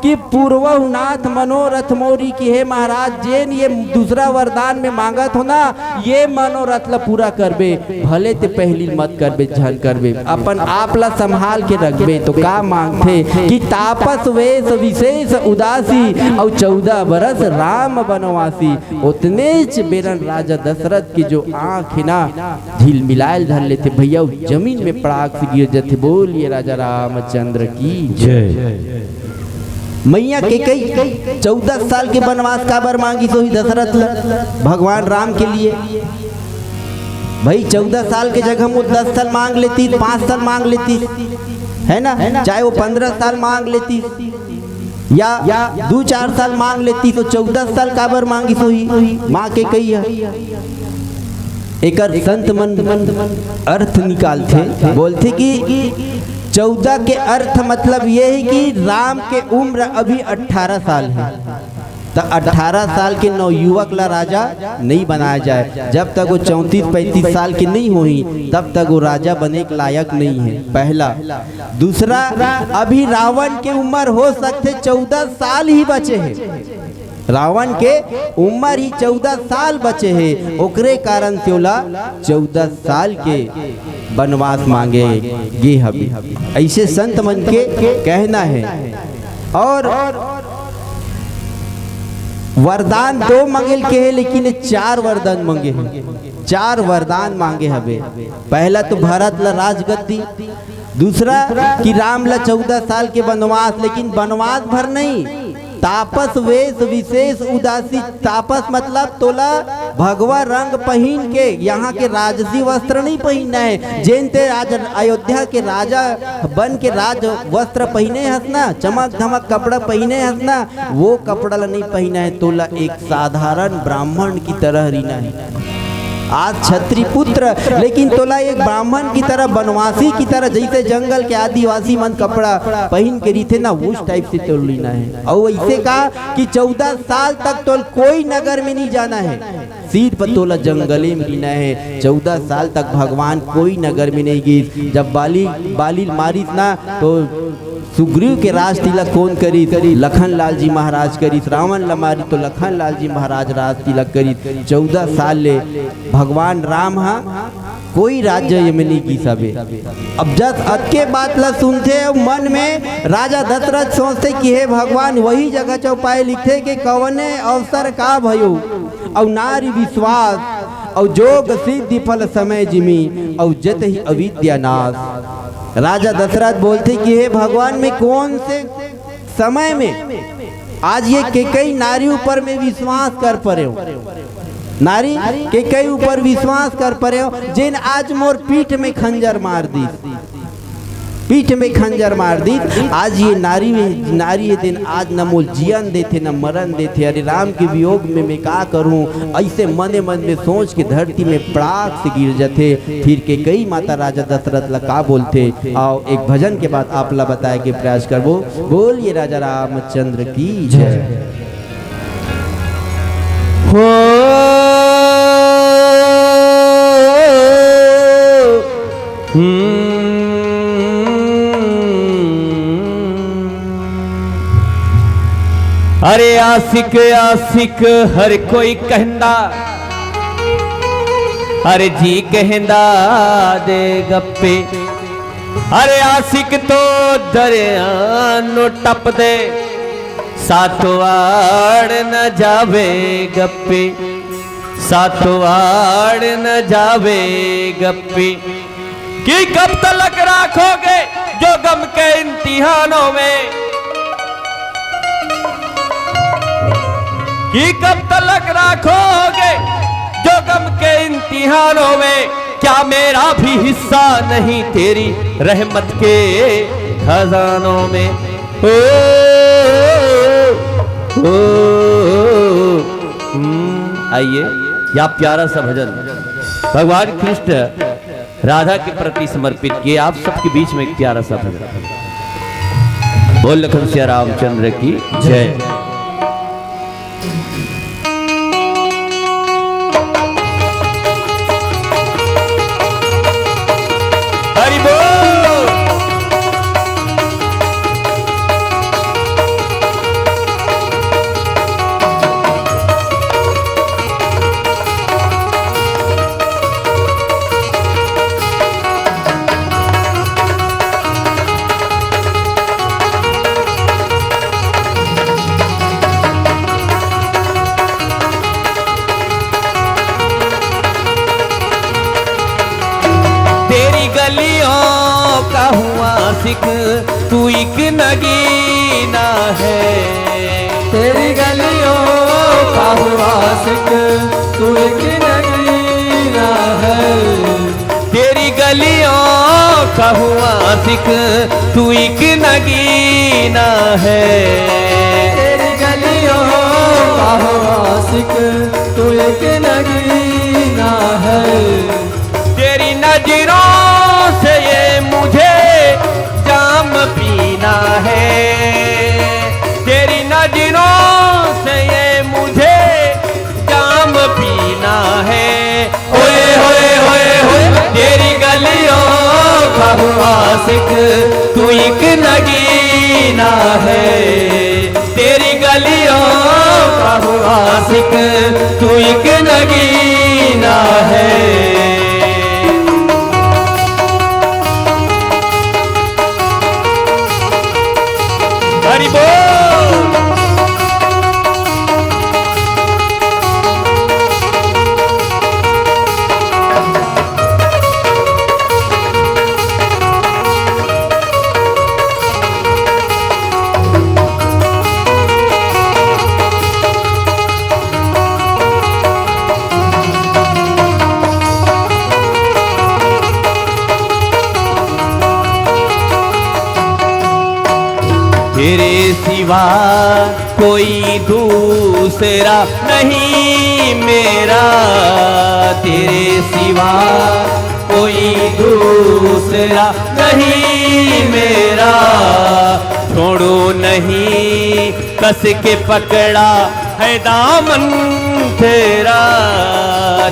कि पूर्वहु नाथ मनोरथ मोरी, कि हे महाराज, जेन ये दूसरा वरदान में मांगत हो ना, ये मनोरथ ला पूरा करबे, भले ते पहली मत करबे, झन करबे, अपन आप ला संभाल के रखबे। तो का मांगथे कि तापस वेश विशेष उदासी, और चौदह बरस राम बनवासी। उतनेच बेरन राजा दशरथ के जो आंख है ना, झिलमिलायल धर लेथे भैया, जमीन में पड़ाक से गिर जाथे। बोलिए राजा रामचंद्र की जय। मैया केकई चौदह साल के बनवास काबर मांगिस होही दशरथ ला भगवान राम के लिए? भाई, चौदह साल के जगह में दस साल मांग लेती, पांच साल मांग लेती, है ना, चाहे वो पन्द्रह साल मांग लेती या दू चार साल मांग लेती, तो चौदह साल काबर मांगिस होही? माँ केकई ह एकर संत मन अर्थ निकालथे, बोलथे कि चौदह के अर्थ मतलब ये है कि राम के उम्र अभी अठारह साल है। त अठारह साल के नवयुवक ला राजा नहीं बनाया जाए। जब तक वो चौंतीस पैंतीस साल के नहीं होही, तब तक वो राजा बने के लायक नहीं है। पहला। दूसरा, अभी रावण के उम्र हो सकथे चौदह साल ही बचे है। रावण के उम्र ही चौदह साल बचे है, ओकरे कारण से ओला चौदह साल के बनवास मांगे गे हवे, ऐसे संत मन के कहना है। और वरदान दो मंगेल के है, लेकिन ये चार वरदान मंगे है, चार वरदान मांगे हवे। पहला तो भरत ला राजगद्दी, दूसरा कि राम ला चौदह साल के बनवास, लेकिन बनवास भर नहीं, तापस वेश विशेष उदासी। तापस मतलब तोला भगवा रंग पहिन के, यहाँ के राजसी वस्त्र नहीं पहिनना है। जेन ते आज अयोध्या के राजा बन के राज वस्त्र पहिने हस ना, चमक धमक कपड़ा पहिने हस ना, वो कपड़ा ला नहीं पहिनना है। तोला एक साधारण ब्राह्मण की तरह रहिना है। आज छत्री पुत्र, लेकिन तोला एक ब्राह्मण की तरह, वनवासी की तरह, जैसे जंगल के आदिवासी मन कपड़ा पहिन के रहिथे ना, उस टाइप से तोला रहिना हे। अउ ऐसे का कि चौदह साल तक तोला कोई नगर में नहीं जाना हे, सिर्फ तोला जंगले में रहिना हे। चौदह साल तक भगवान कोई नगर में नहीं गिस। जब बाली, बाली मारिस ना, तो सुग्रीव के राज तिलक कोन करिस? लखन लाल जी महाराज करिस। रावण ला मारिस तो लखन लाल जी महाराज राज तिलक करिस। चौदह साल ले भगवान राम हा कोई राज्य ये में नहीं गिस हवे। अब जस अतके बात ला सुनथे, मन में राजा दशरथ सोचथे कि हे भगवान, वही जगह चौपाए लिखथे कि कवने अवसर का भयो, अउ नारी विश्वास, अउ जोग सिद्धि फल समय जिमि, अउ जतहि अविद्या नाश। राजा दशरथ बोलथे कि हे भगवान, मैं कौन से समय में आज ये कैकई नारी ऊपर में विश्वास कर परेंव, नारी कैकई ऊपर विश्वास कर परेंव, जेन आज मोर पीठ में खंजर मार दिस, पीठ में खंजर मार दिस। आज ये नारी, नारी हे तेन आज न मोला जियन देथे, न मरन देथे। अरे राम के वियोग में मैं का करूं? ऐसे मने मन में सोच के धरती में पड़ाक से गिर जथे। फिर कैकई माता राजा दशरथ ला का बोलथे? आओ, एक भजन के बाद आप ला बताए के प्रयास करबो। बोलिए राजा रामचंद्र की जय। हो। हम्म। अरे आशिक, आशिक हर कोई कहंदा, अरे जी कहंदा दे गप्पे। अरे आशिक तो दरिया नो टप दे, सातों आड़ न जावे गप्पे, सातों आड़ न जावे गप्पे। कि कब तलक राखोगे जो गम के इम्तिहानों में, कि कब तलक राखोगे जो गम के इम्तिहानों में, क्या मेरा भी हिस्सा नहीं तेरी रहमत के खजानों में? ओ, ओ, ओ, हम्म, आइए, क्या प्यारा सा भजन भगवान कृष्ण राधा के प्रति समर्पित किए, आप सबके बीच में एक प्यारा सा भजन। बोल लखन सिया रामचंद्र की जय। हरि बोल। तेरी गलियों का हूँ आशिक, तू एक नगीना है। तेरी गलियों का हूँ आशिक, तू एक नगीना है। तेरी गलियों का हूँ आशिक, तू एक नगीना है। तेरी गलियों का हूँ आशिक, तू एक नगीना है। तेरी नजरों से ये मुझे जाम पीना है, तेरी नजरों से ये मुझे जाम पीना है। ओए होए होए होए, तेरी गलियों का हूँ आशिक, तू एक नगीना है। तेरी गलियों का हूँ आशिक, तू एक नगीना है। हरि बोल। तेरे सिवा कोई दूसरा नहीं मेरा, तेरे सिवा कोई दूसरा नहीं मेरा। छोड़ू नहीं, कस के पकड़ा है दामन तेरा।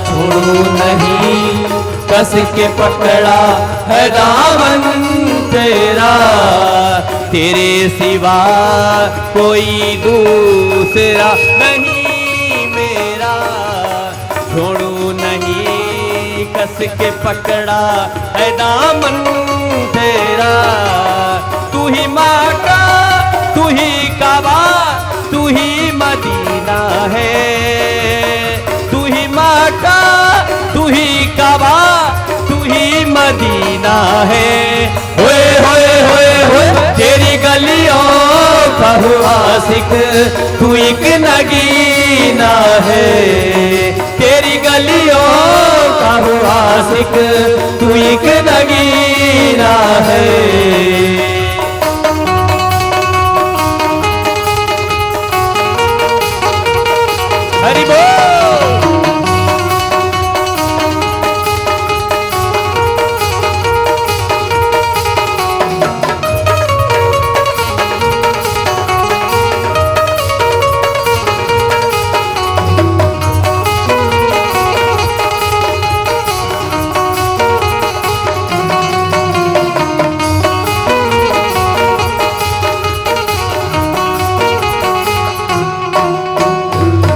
छोड़ू नहीं, कस के पकड़ा है दामन तेरा। तेरे सिवा कोई दूसरा नहीं मेरा। छोड़ू नहीं, कस के पकड़ा है दामन तेरा। तू ही मक्का, तू ही काबा, तू ही मदीना है। तू ही मक्का, तू ही काबा, तू ही मदीना है। होए, होए, होए, होए, तेरी गलियों का हूँ आशिक, तू एक नगीना है। तेरी गलियों का हूँ आशिक, तू एक नगीना है। हरि बोल।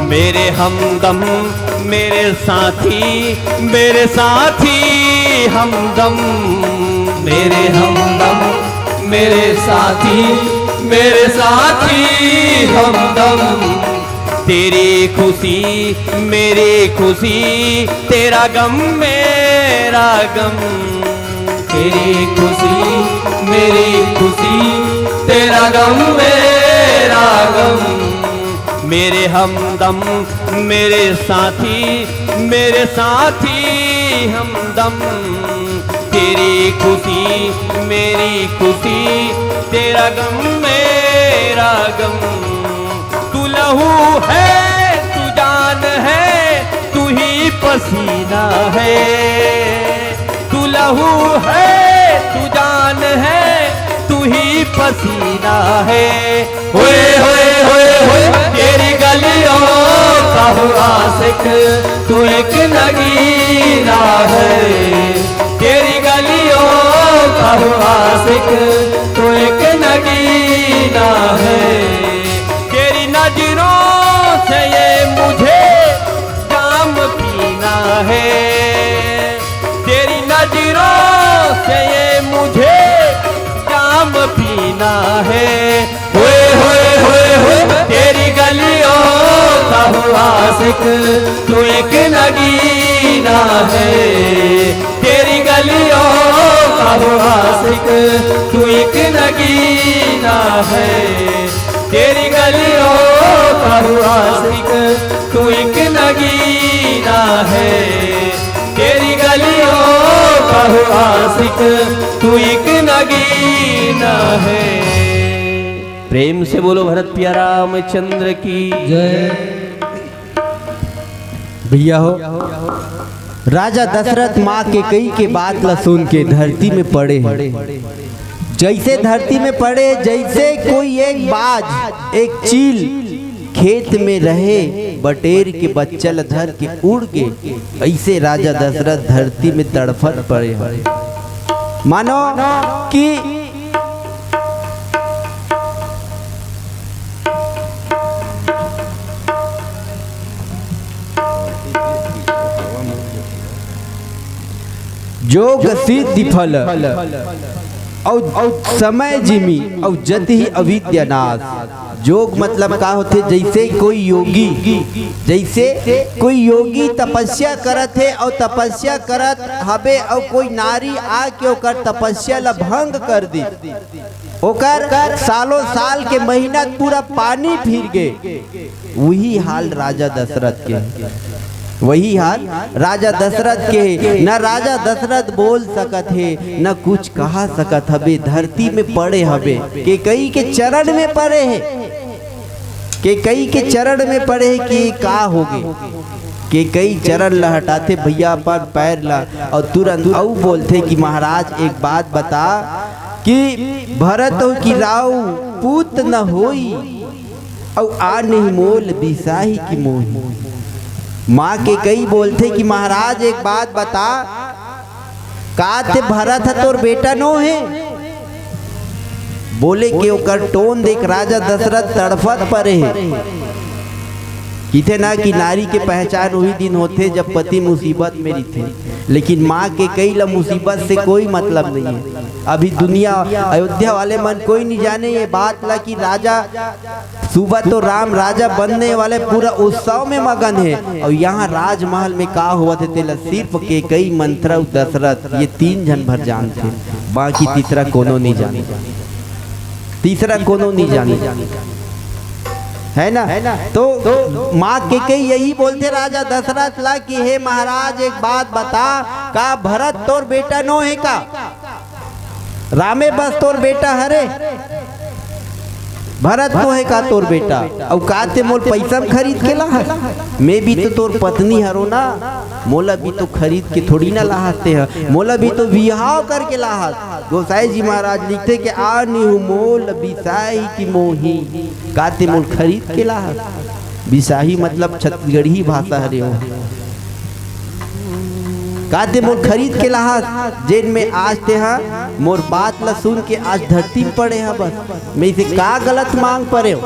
मेरे हमदम, मेरे साथी, मेरे साथी हमदम। मेरे हमदम, मेरे साथी, मेरे साथी हमदम। तेरी खुशी मेरी खुशी, तेरा गम मेरा गम। तेरी खुशी मेरी खुशी, तेरा गम मेरा गम। मेरे हमदम, मेरे साथी, मेरे साथी हमदम। तेरी खुशी मेरी खुशी, तेरा गम मेरा गम। तू लहू है, तू जान है, तू ही पसीना है। तू लहू है, तू जान है, तू ही पसीना है। होए, होए, होए, होए, तेरी गलियों का हूँ आशिक, तू एक नगीना है। तेरी गलियों का हूँ आशिक, तू एक नगीना है। तेरी नजरों से ये मुझे जाम पीना है। तेरी नजरों से ये मुझे जाम पीना है। होए, होए, होए, होए, तेरी गलियों का हूँ आशिक, तू एक नगीना है। तेरी गलियों का हूँ आशिक, तू एक नगीना है। तेरी गलियों का हूँ आशिक, तू एक नगीना है। तेरी गलियों का हूँ आशिक, तू एक नगीना है। प्रेम से बोलो भरत पिया रामचंद्र की जय। भैया हो, राजा दशरथ माँ कैकेयी के बात ला सुन के धरती में पड़े हैं। जैसे धरती में पड़े, जैसे कोई एक बाज, एक चील खेत में रहे, बटेर के बच्चा ला धर के उड़ के, ऐसे राजा दशरथ धरती में तड़फत पड़े हैं। मानो कि जोग सिद्धि फल अउ, अउ समय जिमि अउ जतिहि अविद्या नाश। जोग मतलब का होथे? जैसे कोई योगी, जैसे कोई योगी तपस्या करत हे अउ तपस्या करत हबे अउ कोई नारी आके ओकर तपस्या ला भंग कर दी, ओकर सालों साल के मेहनत पूरा पानी फिर गे। वही हाल राजा दशरथ के, वही हाल राजा दशरथ के। न राजा दशरथ बोल सकत हे, न कुछ कहा सकत हबे, धरती में पड़े हबे, कैकेयी के चरण में पड़े हे, कैकेयी के चरण में पड़े हे कि का होगे। केकई चरण ल हटाथे भैया अपन पैर ल, अउ तुरंत अउ बोलथे कि महाराज, एक बात बता कि भरत हो कि राव पूत न होई, अउ आ नहीं मोल बिसाही कि मोही। माँ केकई बोलथे कि महाराज, एक बात बता, का ते भरत ह तोर बेटा नो हे? बोले के ओकर टोन देख राजा दशरथ तड़फत परे हे। किथे ना कि नारी के पहचान उही दिन होथे, जब पति मुसीबत में रहिथे। लेकिन माँ केकई ल मुसीबत से कोई मतलब नहीं है। अभी दुनिया, अयोध्या वाले मन कोई नहीं जाने ये बात ला कि राजा सुबह तो राम राजा बनने वाले पूरा उत्सव में मगन हे, अउ यहाँ राजमहल में का होवत हे, तेला सिर्फ केकई, मंत्रा अउ दशरथ, ये तीन झन भर जानथे, बाकी तीसरा कोनो नहीं जाने, तीसरा कोनो नहीं जाने, है ना? तो माँ केकई यही बोलथे राजा दशरथ ला कि हे महाराज, एक बात बता, का भरत तोर बेटा नो हे का? रामे बस तोर बेटा हरे, भरत तो हे का तोर बेटा? अउ का ते मोल पैसा में खरीद के लाहस? मैं भी तो तोर पत्नी हरो ना, मोला भी तो खरीद के थोड़ी ना लाहस ते ह, मोला भी तो बिहाव करके लाहस। गोसाई जी महाराज लिखथे कि आ निहु मोल बिसाही कि मोही, का ते मोल खरीद के लाहस? बिसाही मतलब छत्तीसगढ़ी भाषा हरे हो। का ते मोर खरीद के लाहस, जेन में आज ते हा मोर बात ला सुन के आज धरती में पड़े हा। बस मैं इसे का गलत मांग परे हो,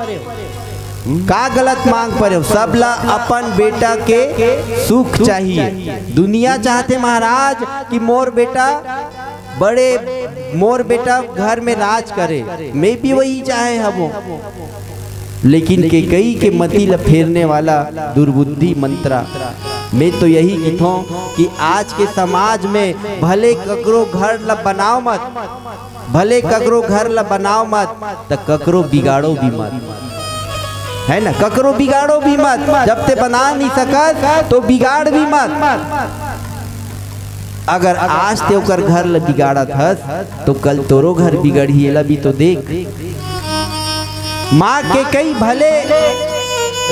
का गलत मांग परे हो? सब ला अपन बेटा के सुख चाहिए। दुनिया चाहते महाराज कि मोर बेटा बड़े, मोर बेटा घर में राज करे, मैं भी वही चाहे हबो। लेकिन केकई के मति ल फेरने वाला दुर्बुद्धि मंत्रा। मैं तो यही किथों कि आज के समाज में भले ककरो घर ल बनाओ मत, भले ककरो घर ल बनाओ मत, त ककरो बिगाड़ो भी मत, है ना? ककरो बिगाड़ो भी मत। जब ते बना नहीं सकत तो बिगाड़ भी मत। अगर आज ते ओकर घर ल बिगाड़त हस, तो कल तोरो घर बिगड़ही, एला भी तो देख। माँ केकई भले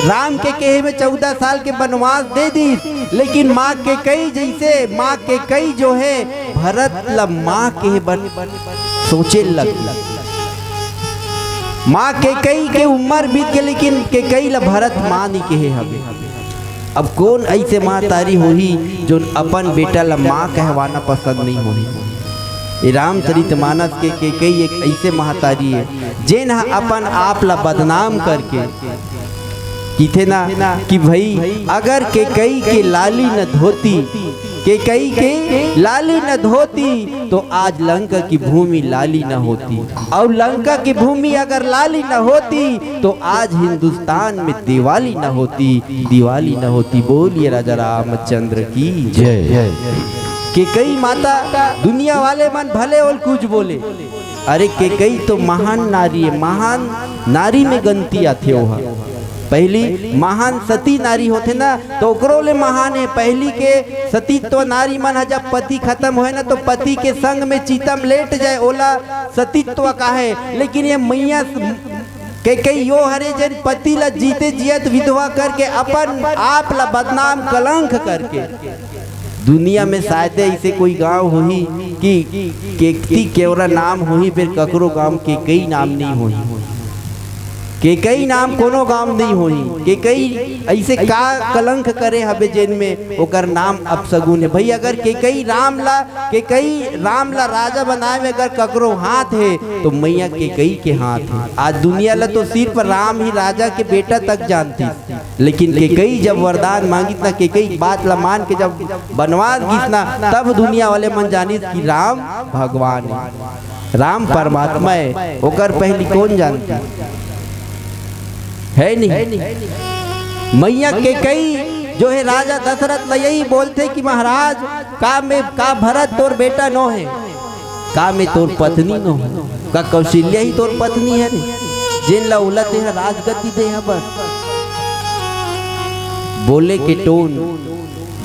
राम के कहे में चौदह साल के बनवास दे दीस, लेकिन माँ केकई जैसे, माँ केकई जो है, भरत ल माँ कहे बर सोचे लग। माँ केकई के उम्र बीत के, लेकिन केकई ल भरत माँ नहीं कहे हवे। अब कौन ऐसे महतारी होही, जोन अपन बेटा ल माँ कहवाना पसंद नहीं होही? ये रामचरित मानस के केकई एक ऐसे महतारी है, जेन ह अपन आप ल बदनाम करके किथे ना कि भाई, अगर केकई के लाली न धोती, केकई के लाली न धोती, तो आज लंका की भूमि लाली न होती, और लंका की भूमि अगर लाली न होती, तो आज हिंदुस्तान में दिवाली न होती, दिवाली न होती। बोलिए राजा रामचंद्र की जय। केकई माता, दुनिया वाले मन भले ओल कुछ बोले, अरे केकई तो महान नारी है, महान नारी में गनती आथे ओहा। पहली महान सती नारी होथे ना, तो ओकरो ले महान है। पहली के सतीत्व नारी मन ह जब पति खत्म होए ना, तो पति के संग में चिता म लेट जाए, ओला सतीत्व काहे। लेकिन ये मैया केकई यो हरे, जेन पति ला जीते जियत विधवा करके अपन आप ला बदनाम कलंक करके। दुनिया में शायद ऐसे कोई गांव होही कि केकती केवरा नाम होही, फिर ककरो गांव केकई नाम नहीं होही। केकई नाम कोनो गांव नहीं होही। केकई ऐसे का कलंक करे हबे जेन में ओकर नाम अपसगुन है। भाई, अगर केकई राम ला, केकई राम ला राजा बनाए में अगर ककरो हाथ है, तो मैया केकई के हाथ है। आज दुनिया ला तो सिर्फ राम ही राजा के बेटा तक जानती, लेकिन केकई जब वरदान मांगिस ना, केकई बात ला मान के जब बनवास गिस ना, तब दुनिया वाले मन जानिस कि राम भगवान है, राम परमात्मा है। ओकर पहली कौन जानती? है नहीं। मैया केकई जो है, राजा दशरथ ला यही बोलथे कि महाराज, का मैं, का भरत तोर बेटा नो है? का मैं तोर पत्नी नो हूँ? का कौशल्या ही तोर पत्नी है रे? जेन ला ओला तेहा राजगद्दी दे हा बस। बोले के टोन,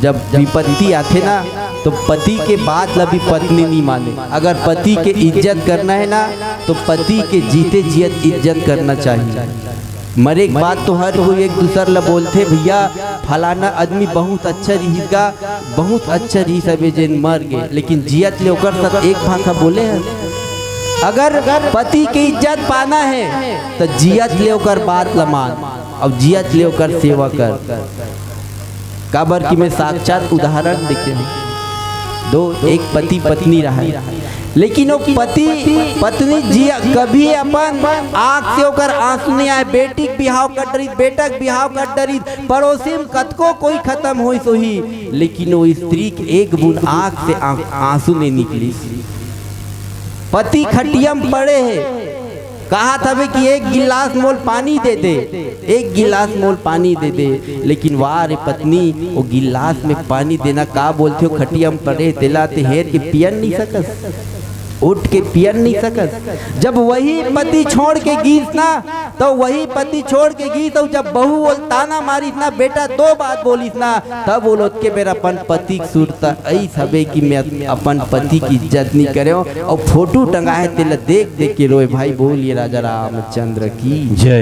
जब विपत्ति आथे ना, तो पति के बात ला भी पत्नी नहीं माने। अगर पति के इज्जत करना है ना, तो पति के जीते जियत इज्जत करना चाहिए। मरे के बाद तो हर कोई एक दूसर ला बोलथे, "भैया, फलाना आदमी बहुत अच्छा रिहिस गा, बहुत अच्छा रिहिस हवे जेन मर गे।" लेकिन जियत ले ओकर साथ एक भाखा बोले हन, "अगर पति के इज्जत पाना हे, त जियत ले ओकर बात ला मान, अउ जियत ले ओकर सेवा कर।" काबर कि मैं साक्षात उदाहरण देखे हूँ। दो, एक पति पत्नी रहा है, लेकिन वो पति पत्नी जी कभी अपन आंख से ओकर आंसू नहीं आए। बेटी के बिहाव कर डरिस, बेटा के बिहाव कर डरिस, पड़ोसी में कतको कोई खत्म होइस होही, लेकिन वो स्त्री के एक बूंद आंख से आं-, आंसू नहीं निकलिस। पति खटिया में पड़े हे, कहत हवे कि "एक गिलास मोल पानी दे दे, एक गिलास मोल पानी दे दे।" लेकिन वाह रे पत्नी, वो गिलास में पानी देना का बोलथे? वो खटिया में पड़े, तेला ते हेर के पियन नहीं सकस, उठ के पियन नहीं सकस। जब वही पति छोड़ के गीस ना, तो वही पति छोड़ के गीस, अउ जब बहू ओल ताना मारिस ना, बेटा दो बात बोलिस ना, तब ओल ओतके बेर अपन पति के सुरता अइस हवे कि मैं अपन पति के इज्जत नहीं करेंव, अउ फोटो टंगा हे तेला देख देख के रोए। भाई बोलिए राजा रामचंद्र की जय।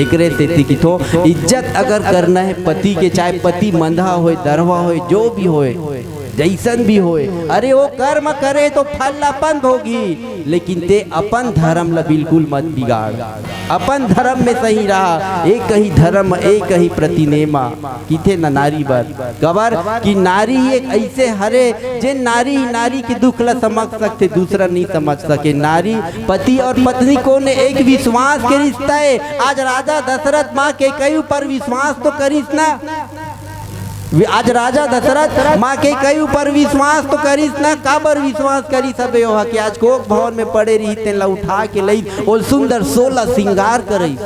एकरे सेती किथो, इज्जत अगर करना हे पति के, चाहे पति मंदहा होए, दरवा होए, जो भी होए, जैसन भी होए, अरे वो कर्म करे तो फल ला अपन भोगी, लेकिन ते अपन धर्म ला बिल्कुल मत बिगाड़, अपन धर्म में सही रहा। एक ही धर्म, एक ही प्रतिनेमा, किथे न नारी बर। कबर कि नारी ही एक ऐसे हरे, जे नारी ही नारी के दुख ला समझ सकथे, दूसरा नहीं समझ सके। नारी, पति और पत्नी कोन एक विश्वास के रिश्ता हे। आज राजा दशरथ माँ कैकेयी ऊपर विश्वास तो करिस ना, वि-, आज राजा दशरथ माँ कैकेयी ऊपर विश्वास तो करिस ना। काबर विश्वास करिस हबे ओहा कि आज कोख भवन में पड़े रही, तेन ला उठा के लई, ओल सुंदर सोला श्रृंगार करई।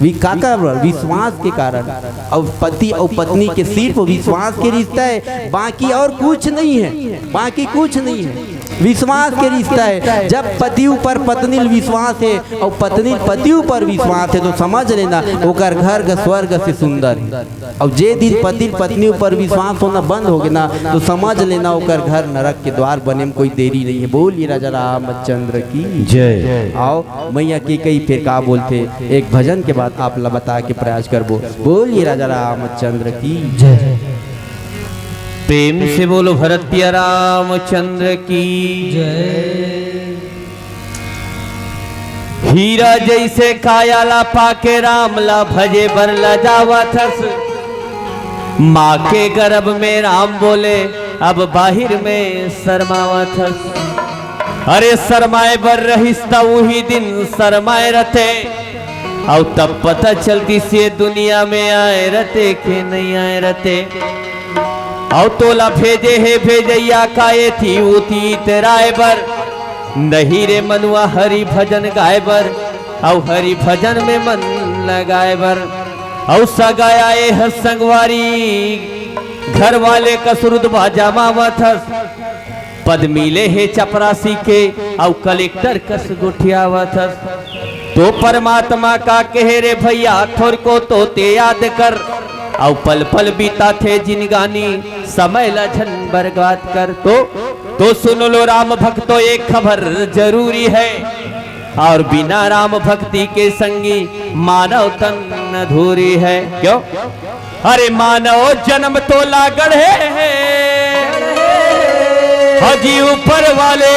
वि-, काकर बर? विश्वास के कारण। अउ पति अउ पत्नी के सिर्फ विश्वास के रिश्ता हे, बाकी और कुछ नहीं हे, बाकी कुछ नहीं हे। विश्वास के रिश्ता हे। जब पति ऊपर पत्नी ल विश्वास हे अउ पत्नी ल पति ऊपर विश्वास हे, तो समझ लेना ओकर घर ग-, स्वर्ग से सुंदर हे। अउ जे दिन पति ल पत्नी ऊपर विश्वास होना बंद होगे ना, तो समझ लेना ओकर घर नरक के द्वार बने में कोई देरी नहीं हे। बोलिए राजा रामचंद्र की जय। अउ मैया कैकेयी फेर का बोलथे, एक भजन के बाद आप ला बता के प्रयास करबो। बोलिए राजा रामचंद्र की जय। प्रेम से बोलो भरत पिया रामचंद्र की जय। हीरा जैसे काया ला पाके राम ला भजे बर लजावत हस। माँ के गर्भ में राम बोले, अब बाहिर में शर्मावत हस। अरे शर्माए बर रहिस त उही दिन शर्माए रथे, अउ तब पता चलतिस ये दुनिया में आए रथे के नहीं आए रथे। अउ तोला भेजे हे भेजइया का एथी उथी तेराए बर, नहीं रे मनुआ हरि भजन गाए बर, अउ हरि भजन में मन लगाए बर। अउ सगा आए ह संगवारी, घर वाले कस रुतबा जमावत हस। पद मिले हे चपरासी के, अउ कलेक्टर कस गोठियावत हस। तो परमात्मा का कहे रे भैया, थोरको तो ते याद कर, अउ पल पल बीताथे जिनगानी, समय ला झन बर्बाद कर। तो, तो सुन लो राम भक्तो, एक खबर जरूरी है, और बिना राम भक्ति के संगी मानव तन अधूरी है। क्यों? अरे मानव जन्म तो लागण हे, हजी ऊपर वाले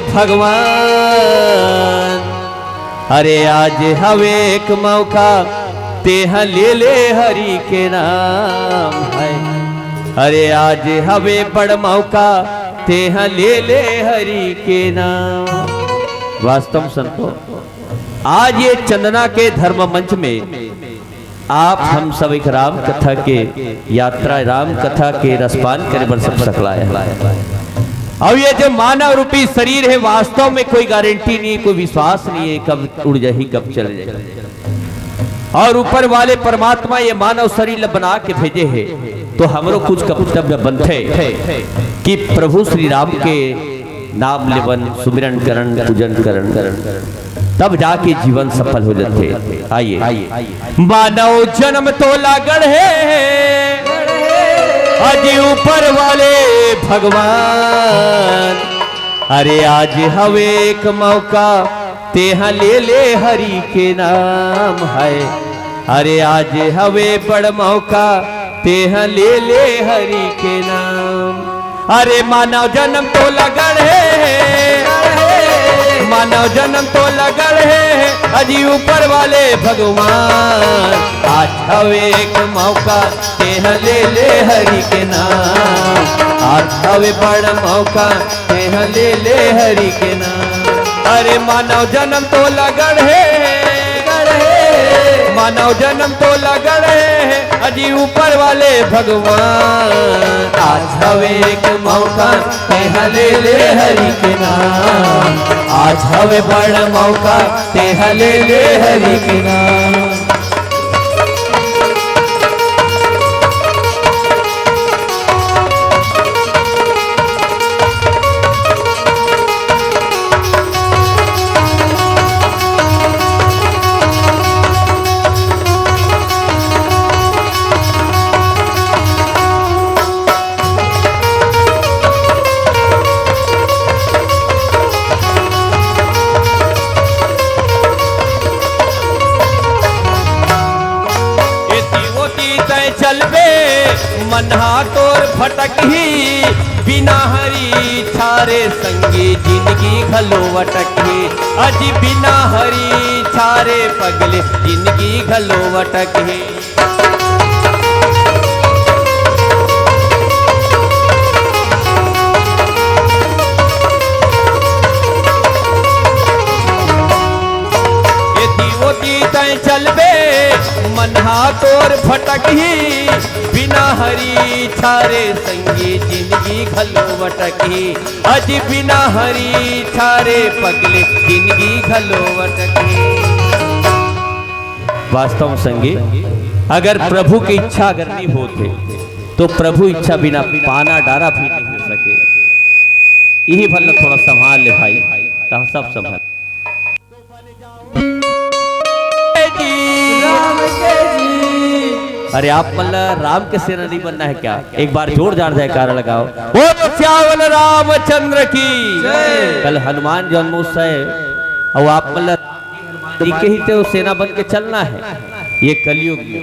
भगवान। अरे आज हवे एक मौका, तेहा ले ले हरि के नाम है। अरे आज हवे बड़ मौका, तेहा ले ले हरि के नाम। वास्तव संतो, आज ये चंदना के धर्म मंच में आप हम सब एक राम कथा के यात्रा, राम कथा के रसपान करे बर सब सकलाए हैं। अब ये जो मानव रूपी शरीर है, वास्तव में कोई गारंटी नहीं, कोई विश्वास नहीं है कब उड़ जाही, कब चले जाही। और ऊपर वाले परमात्मा ये मानव शरीर ल बना के भेजे है, तो हमरो कुछ कर्तव्य बनथे कि प्रभु श्री राम के नाम लेवन, सुमिरन करन, पूजन करन, तब जाके जीवन सफल हो जाथे। आइए, मानव जन्म तो लागण हे, अजी ऊपर वाले भगवान। अरे आज हवे एक मौका, तेहा ले ले हरि के नाम है। अरे आज हवे बड़ मौका, तेहा ले ले हरि के नाम। अरे मानव जन्म तो लगड़ हे, मानव जन्म तो लगड़ हे, अजी ऊपर वाले भगवान। आज हवे एक मौका, तेहा ले ले हरि के नाम। आज हवे बड़ मौका, तेहा ले ले हरि के नाम। अरे मानव जन्म तो लगड़ हे, मानव जन्म तो लगड़ हे, अजी ऊपर वाले भगवान। आज हवे एक मौका, तेहा ले ले हरि के नाम। आज हवे बड़ मौका, तेहा ले ले हरि के नाम। एती ओती तैं चलबे, मन हा तोर भटकही। बिना हरि इच्छा रे संगी, जिनगी घलो अटकही। अजी बिना हरि इच्छा रे पगले, जिनगी घलो अटकही। एती ओती तैं चलबे, मन हा तोर भटकही। बिना हरि इच्छा रे संगी, जिनगी घलो अटकही। अजी बिना हरि इच्छा रे पगले, जिनगी घलो अटकही। वास्तव में संगी, अगर प्रभु की इच्छा अगर नहीं होते, तो प्रभु इच्छा बिना पाना डारा भी नहीं हो सके। इही भर ला थोड़ा संभाल ले भाई, तहाँ सब संभाल। राम के जी। अरे आप मन ला राम के सेना नहीं बनना है क्या? एक बार जोरदार जयकारा लगाओ। बोलो सियावर रामचंद्र की। जय। कल हनुमान जन्मोत्सव है, अउ आप मन ला जी के ही तो सेना बन के चलना है ये कलयुग में।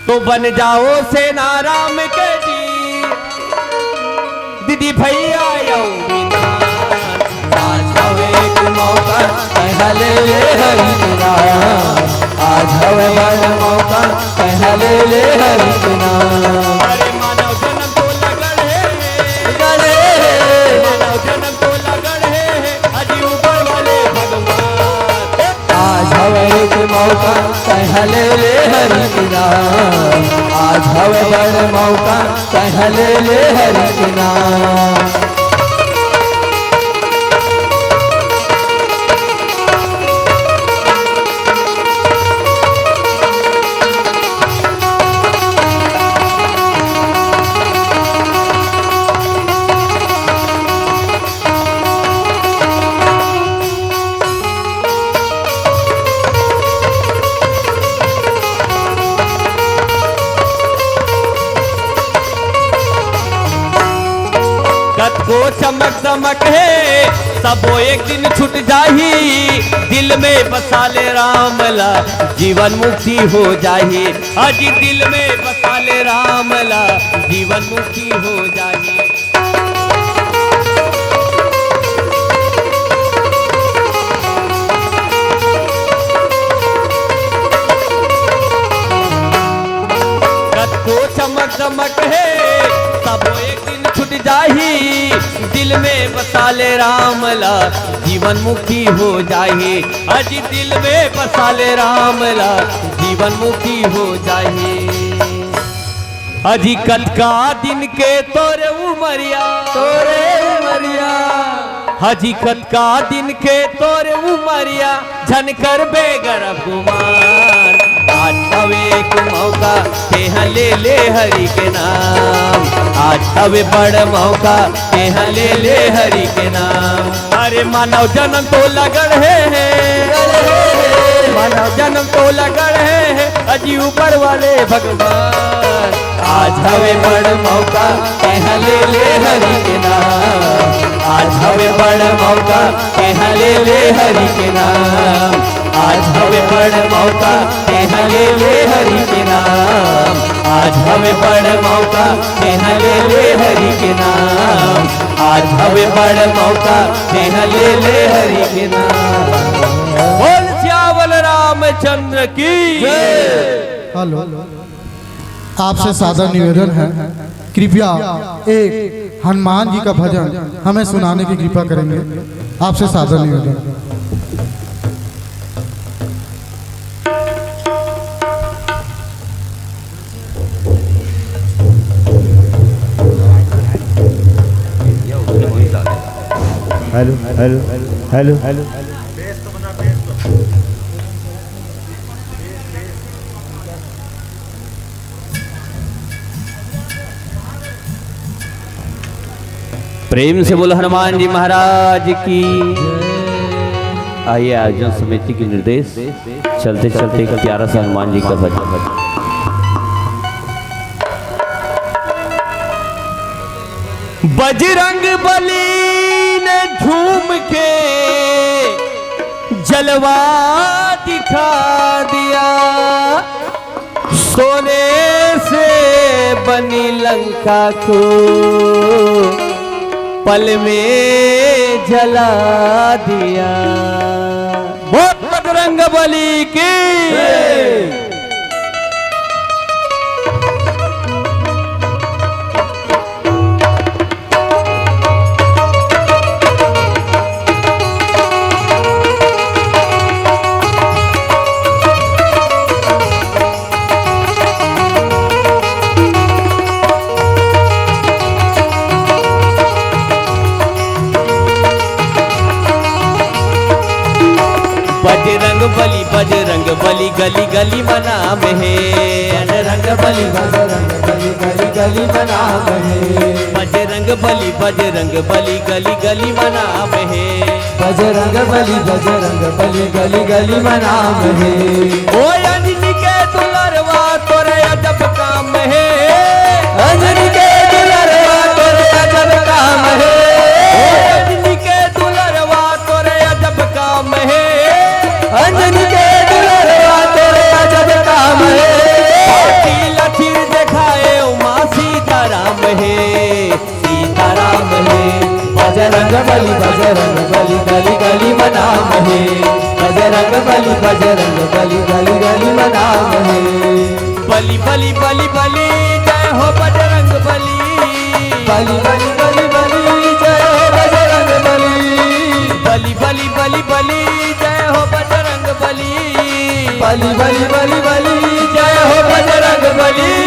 तो बन जाओ सेना राम के जी, दीदी भैया यौ। आज हवे एक मौका, तेहा ले ले हरि के नाम। आज हवे बड़ मौका, तेहा ले ले हरि के नाम। अरे मानव जन्म तो लगड़ हे, लगड़ हे। मानव जन्म तो लगड़ हे, अजी ऊपर वाले भगवान। आज हवे एक मौका, तेहा ले ले हरि के नाम। आज हवे बड़ मौका, तेहा ले ले हरि के नाम। कतको चमक दमक हे, सबो एक दिन छूट जाही। दिल में बसा ले राम ला, जीवन मुक्ति हो जाही। अजी दिल में बसा ले राम ला, जीवन मुक्ति हो जाही। कतको चमक दमक हे, सबो एक दिन छूट जाही। दिल में बसा ले राम ला, जीवन मुक्ति हो जाही। अजी दिल में बसा ले राम ला, जीवन मुक्ति हो जाही। अजी कतका दिन के तोरे उमरिया, तोरे उमरिया। अजी कतका दिन के तोरे उमरिया, झन करबे गरब गुमान। आज हवे एक मौका, तेहा ले ले हरि के नाम। आज हवे बड़ मौका, तेहा ले ले हरि के नाम। अरे मानव जन्म तो लगड़ हे, मानव जन्म तो लगड़ हे, अजी ऊपर वाले भगवान। आज हवे बड़ मौका, तेहा ले ले हरि के नाम। आज हवे बड़ मौका, तेहा ले ले हरि के नाम। आज हवे बड़ मौका, तेहा ले ले हरि के नाम। आज हवे बड़ मौका, तेहा ले ले हरि के नाम। आज हवे बड़ मौका, तेहा ले ले हरि के नाम। बोल सियावर रामचंद्र की। हेलो, आपसे सादर निवेदन है, कृपया एक हनुमान जी का भजन हमें सुनाने की कृपा करेंगे। आपसे सादर निवेदन। Hello, hello, hello, hello. प्रेम से बोलो हनुमान जी महाराज की। आइए, आयोजन समिति के निर्देश, चलते चलते एक प्यारा सा हनुमान जी का भजन। बजरंग बली ने झूम के जलवा दिखा दिया, सोने से बनी लंका को पल में जला दिया। बोल बजरंग बली की। बजरंग बली, बजरंग बली, गली गली म नाम हे। बजरंग बली, बजरंग बली, गली गली म नाम हे। बजरंग बली, बजरंग बली, गली गली म नाम हे। बजरंग बली, बजरंग बली, गली गली म नाम हे। ओ अंजनी के दुलरवा तोरे अजब काम हे। अंजनी के दुलरवा तोरे अजब काम हे। ओ अंजनी के दुलरवा तोरे अजब काम हे। अंजनी के दुलरवा तोरे अजब काम हे। तिल थिर देखाए उमा सीताराम हे, सीताराम हे। बजरंग बली, बजरंग बली, गली गली म नाम हे। बजरंग बली, बजरंग बली, गली गली म नाम हे। बली बली बली बली, जय हो बजरंग बली। बली बली बली बली, जय हो बजरंग बली। बली बली बली बली, जय हो बजरंग बली। बली बली बली बली, जय हो बजरंग बली।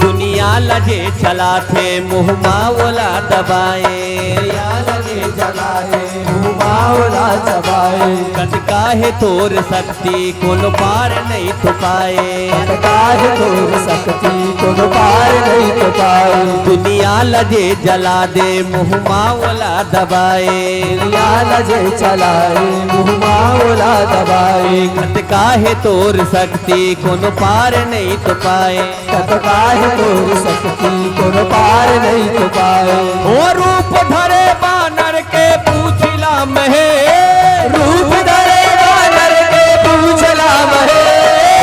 दुनिया ल जे चलाथे, मुँह मा ओला दबाए। दुनिया ल जे चलाथे, मुँह मा ओला दबाए। कतका हे तोर शक्ति, कोनो पार नइ तो पाए। कतका हे तोर शक्ति, कोनो पार नइ तो पाए। दुनिया ल जे जला दे, मुँह मा ओला दबाए। दुनिया ल जे चलाए, मुँह मा ओला दबाए। कतका हे तोर शक्ति, कोनो पार नइ तो पाए। कतका हे तोर शक्ति, कोनो पार नइ तो पाए। ओ रूप धरे बानर के पूछ लाम हे। रूप धरे बानर के पूछ लाम हे।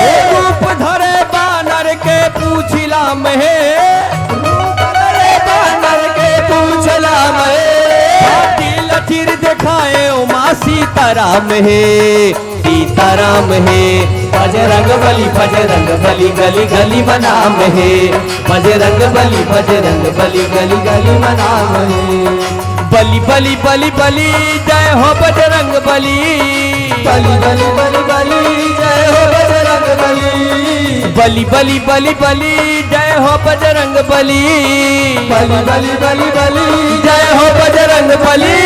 ओ रूप धरे बानर के पूछ लाम हे। रूप धरे बानर के पूछ लाम हे। हाथी लचीर देखाए उमा सीताराम हे। सीताराम हे। बजरंग बली, बजरंग बली, गली गली म नाम हे। बजरंग बली, बजरंग बली, गली गली म नाम हे। बली बली बली बली, जय हो बजरंग बली। बली बली बली बली, जय हो बजरंग बली। बली बली बली बली, जय हो बजरंग बली। बली बली बली बली, जय हो बजरंग बली।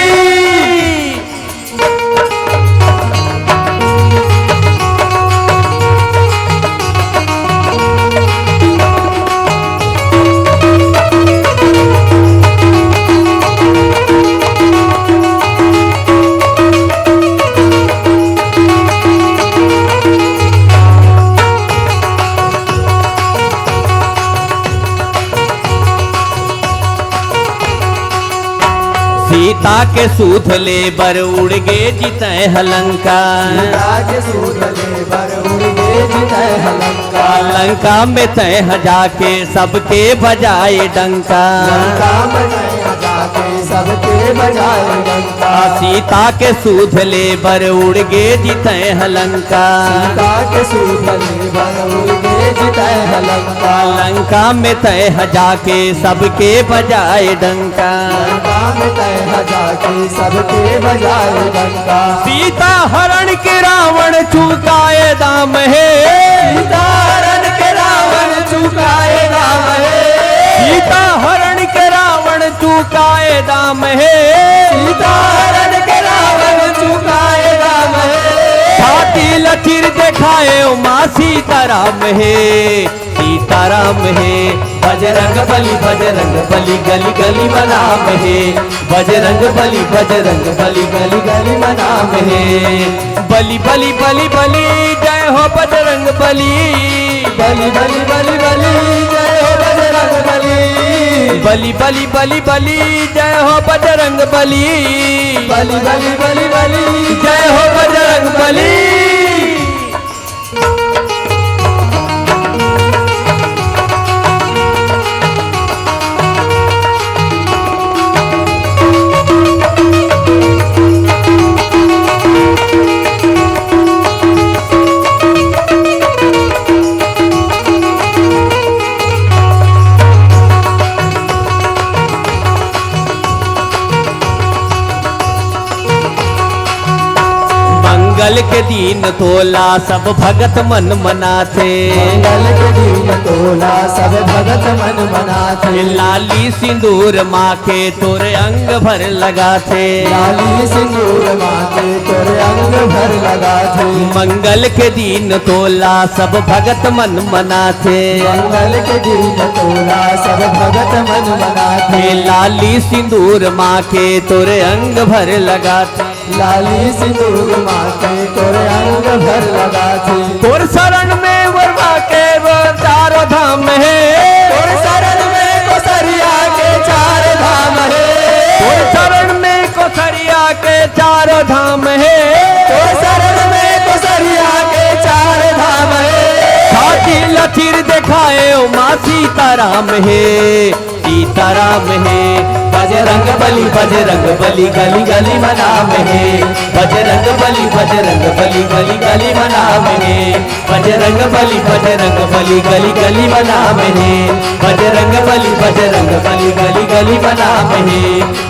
सीता के सूध ले बर उड़ गे जी तैं ह लंका। सीता के सूध ले बर उड़ गे जी तैं ह लंका। लंका में तैं ह जाके सबके बजाए डंका। लंका में तैं ह जाके सबके बजाए डंका। सीता के सूध ले बर उड़ गे जी तैं ह लंका। सीता के सूध ले बर उड़ गे जी तैं ह लंका। लंका में तैं ह जाके सबके बजाए डंका। लंका में तैं ह जाके सबके बजाए डंका। सीता हरण के रावण चुकाए दाम हे। सीता हरण के रावण चुकाए दाम हे। सीता हरण के रावण चुकाए दाम हे। सीता हरण के रावण चुकाए दाम हे। छाती ल चीर देखाए ओ माँ सीताराम हे। सीताराम हे। बजरंग बली, बजरंग बली, गली गली म नाम हे। बजरंग बली, बजरंग बली, गली गली म नाम हे। बली बली बली बली, जय हो बजरंग बली। बली बली बली बली, जय हो बजरंग बली। बली बली बली बली, जय हो बजरंग बली। बली बली बली बली, जय हो बजरंग बली। मंगल के दिन तोला सब भगत मन मनाथे। मंगल के दिन तोला सब भगत मन मनाथे। लाली सिंदूर माँ के तोर अंग भर लगाथे। लाली सिंदूर माँ के तोर अंग भर लगाथे। मंगल के दिन तोला सब भगत मन मनाथे। मंगल के दिन तोला सब भगत मन मनाथे। लाली सिंदूर माँ के तोर अंग भर लगाथे। लाली सिंदूर माथे तोर अंग भर लगाथे। तोर शरण में मोर माँ के वो चारों धाम हे। तोर शरण में कोसरिया के चार धाम हे। तोर शरण में कोसरिया के चारों धाम हे। तोर शरण में कोसरिया के चार धाम हे। छाती ल चीर देखाए ओ माँ सीताराम हे। सीताराम हे। बजरंग बली, बजरंग बली, गली गली म नाम हे। बजरंग बली, बजरंग बली, गली गली म नाम हे। बजरंग बली, बजरंग बली, गली गली म नाम हे। बजरंग बली, बजरंग बली, गली गली म नाम हे।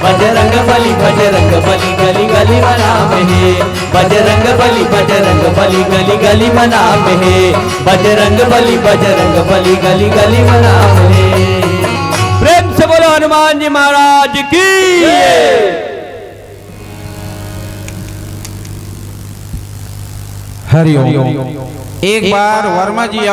बजरंग बली, बजरंग बली, गली गली म नाम हे। बजरंग बली, बजरंग बली, गली गली म नाम हे। बजरंग बली, बजरंग बली, गली गली म नाम हे। प्रेम से बोलो हनुमान जी महाराज की। हरिओम। एक बार वर्मा जी और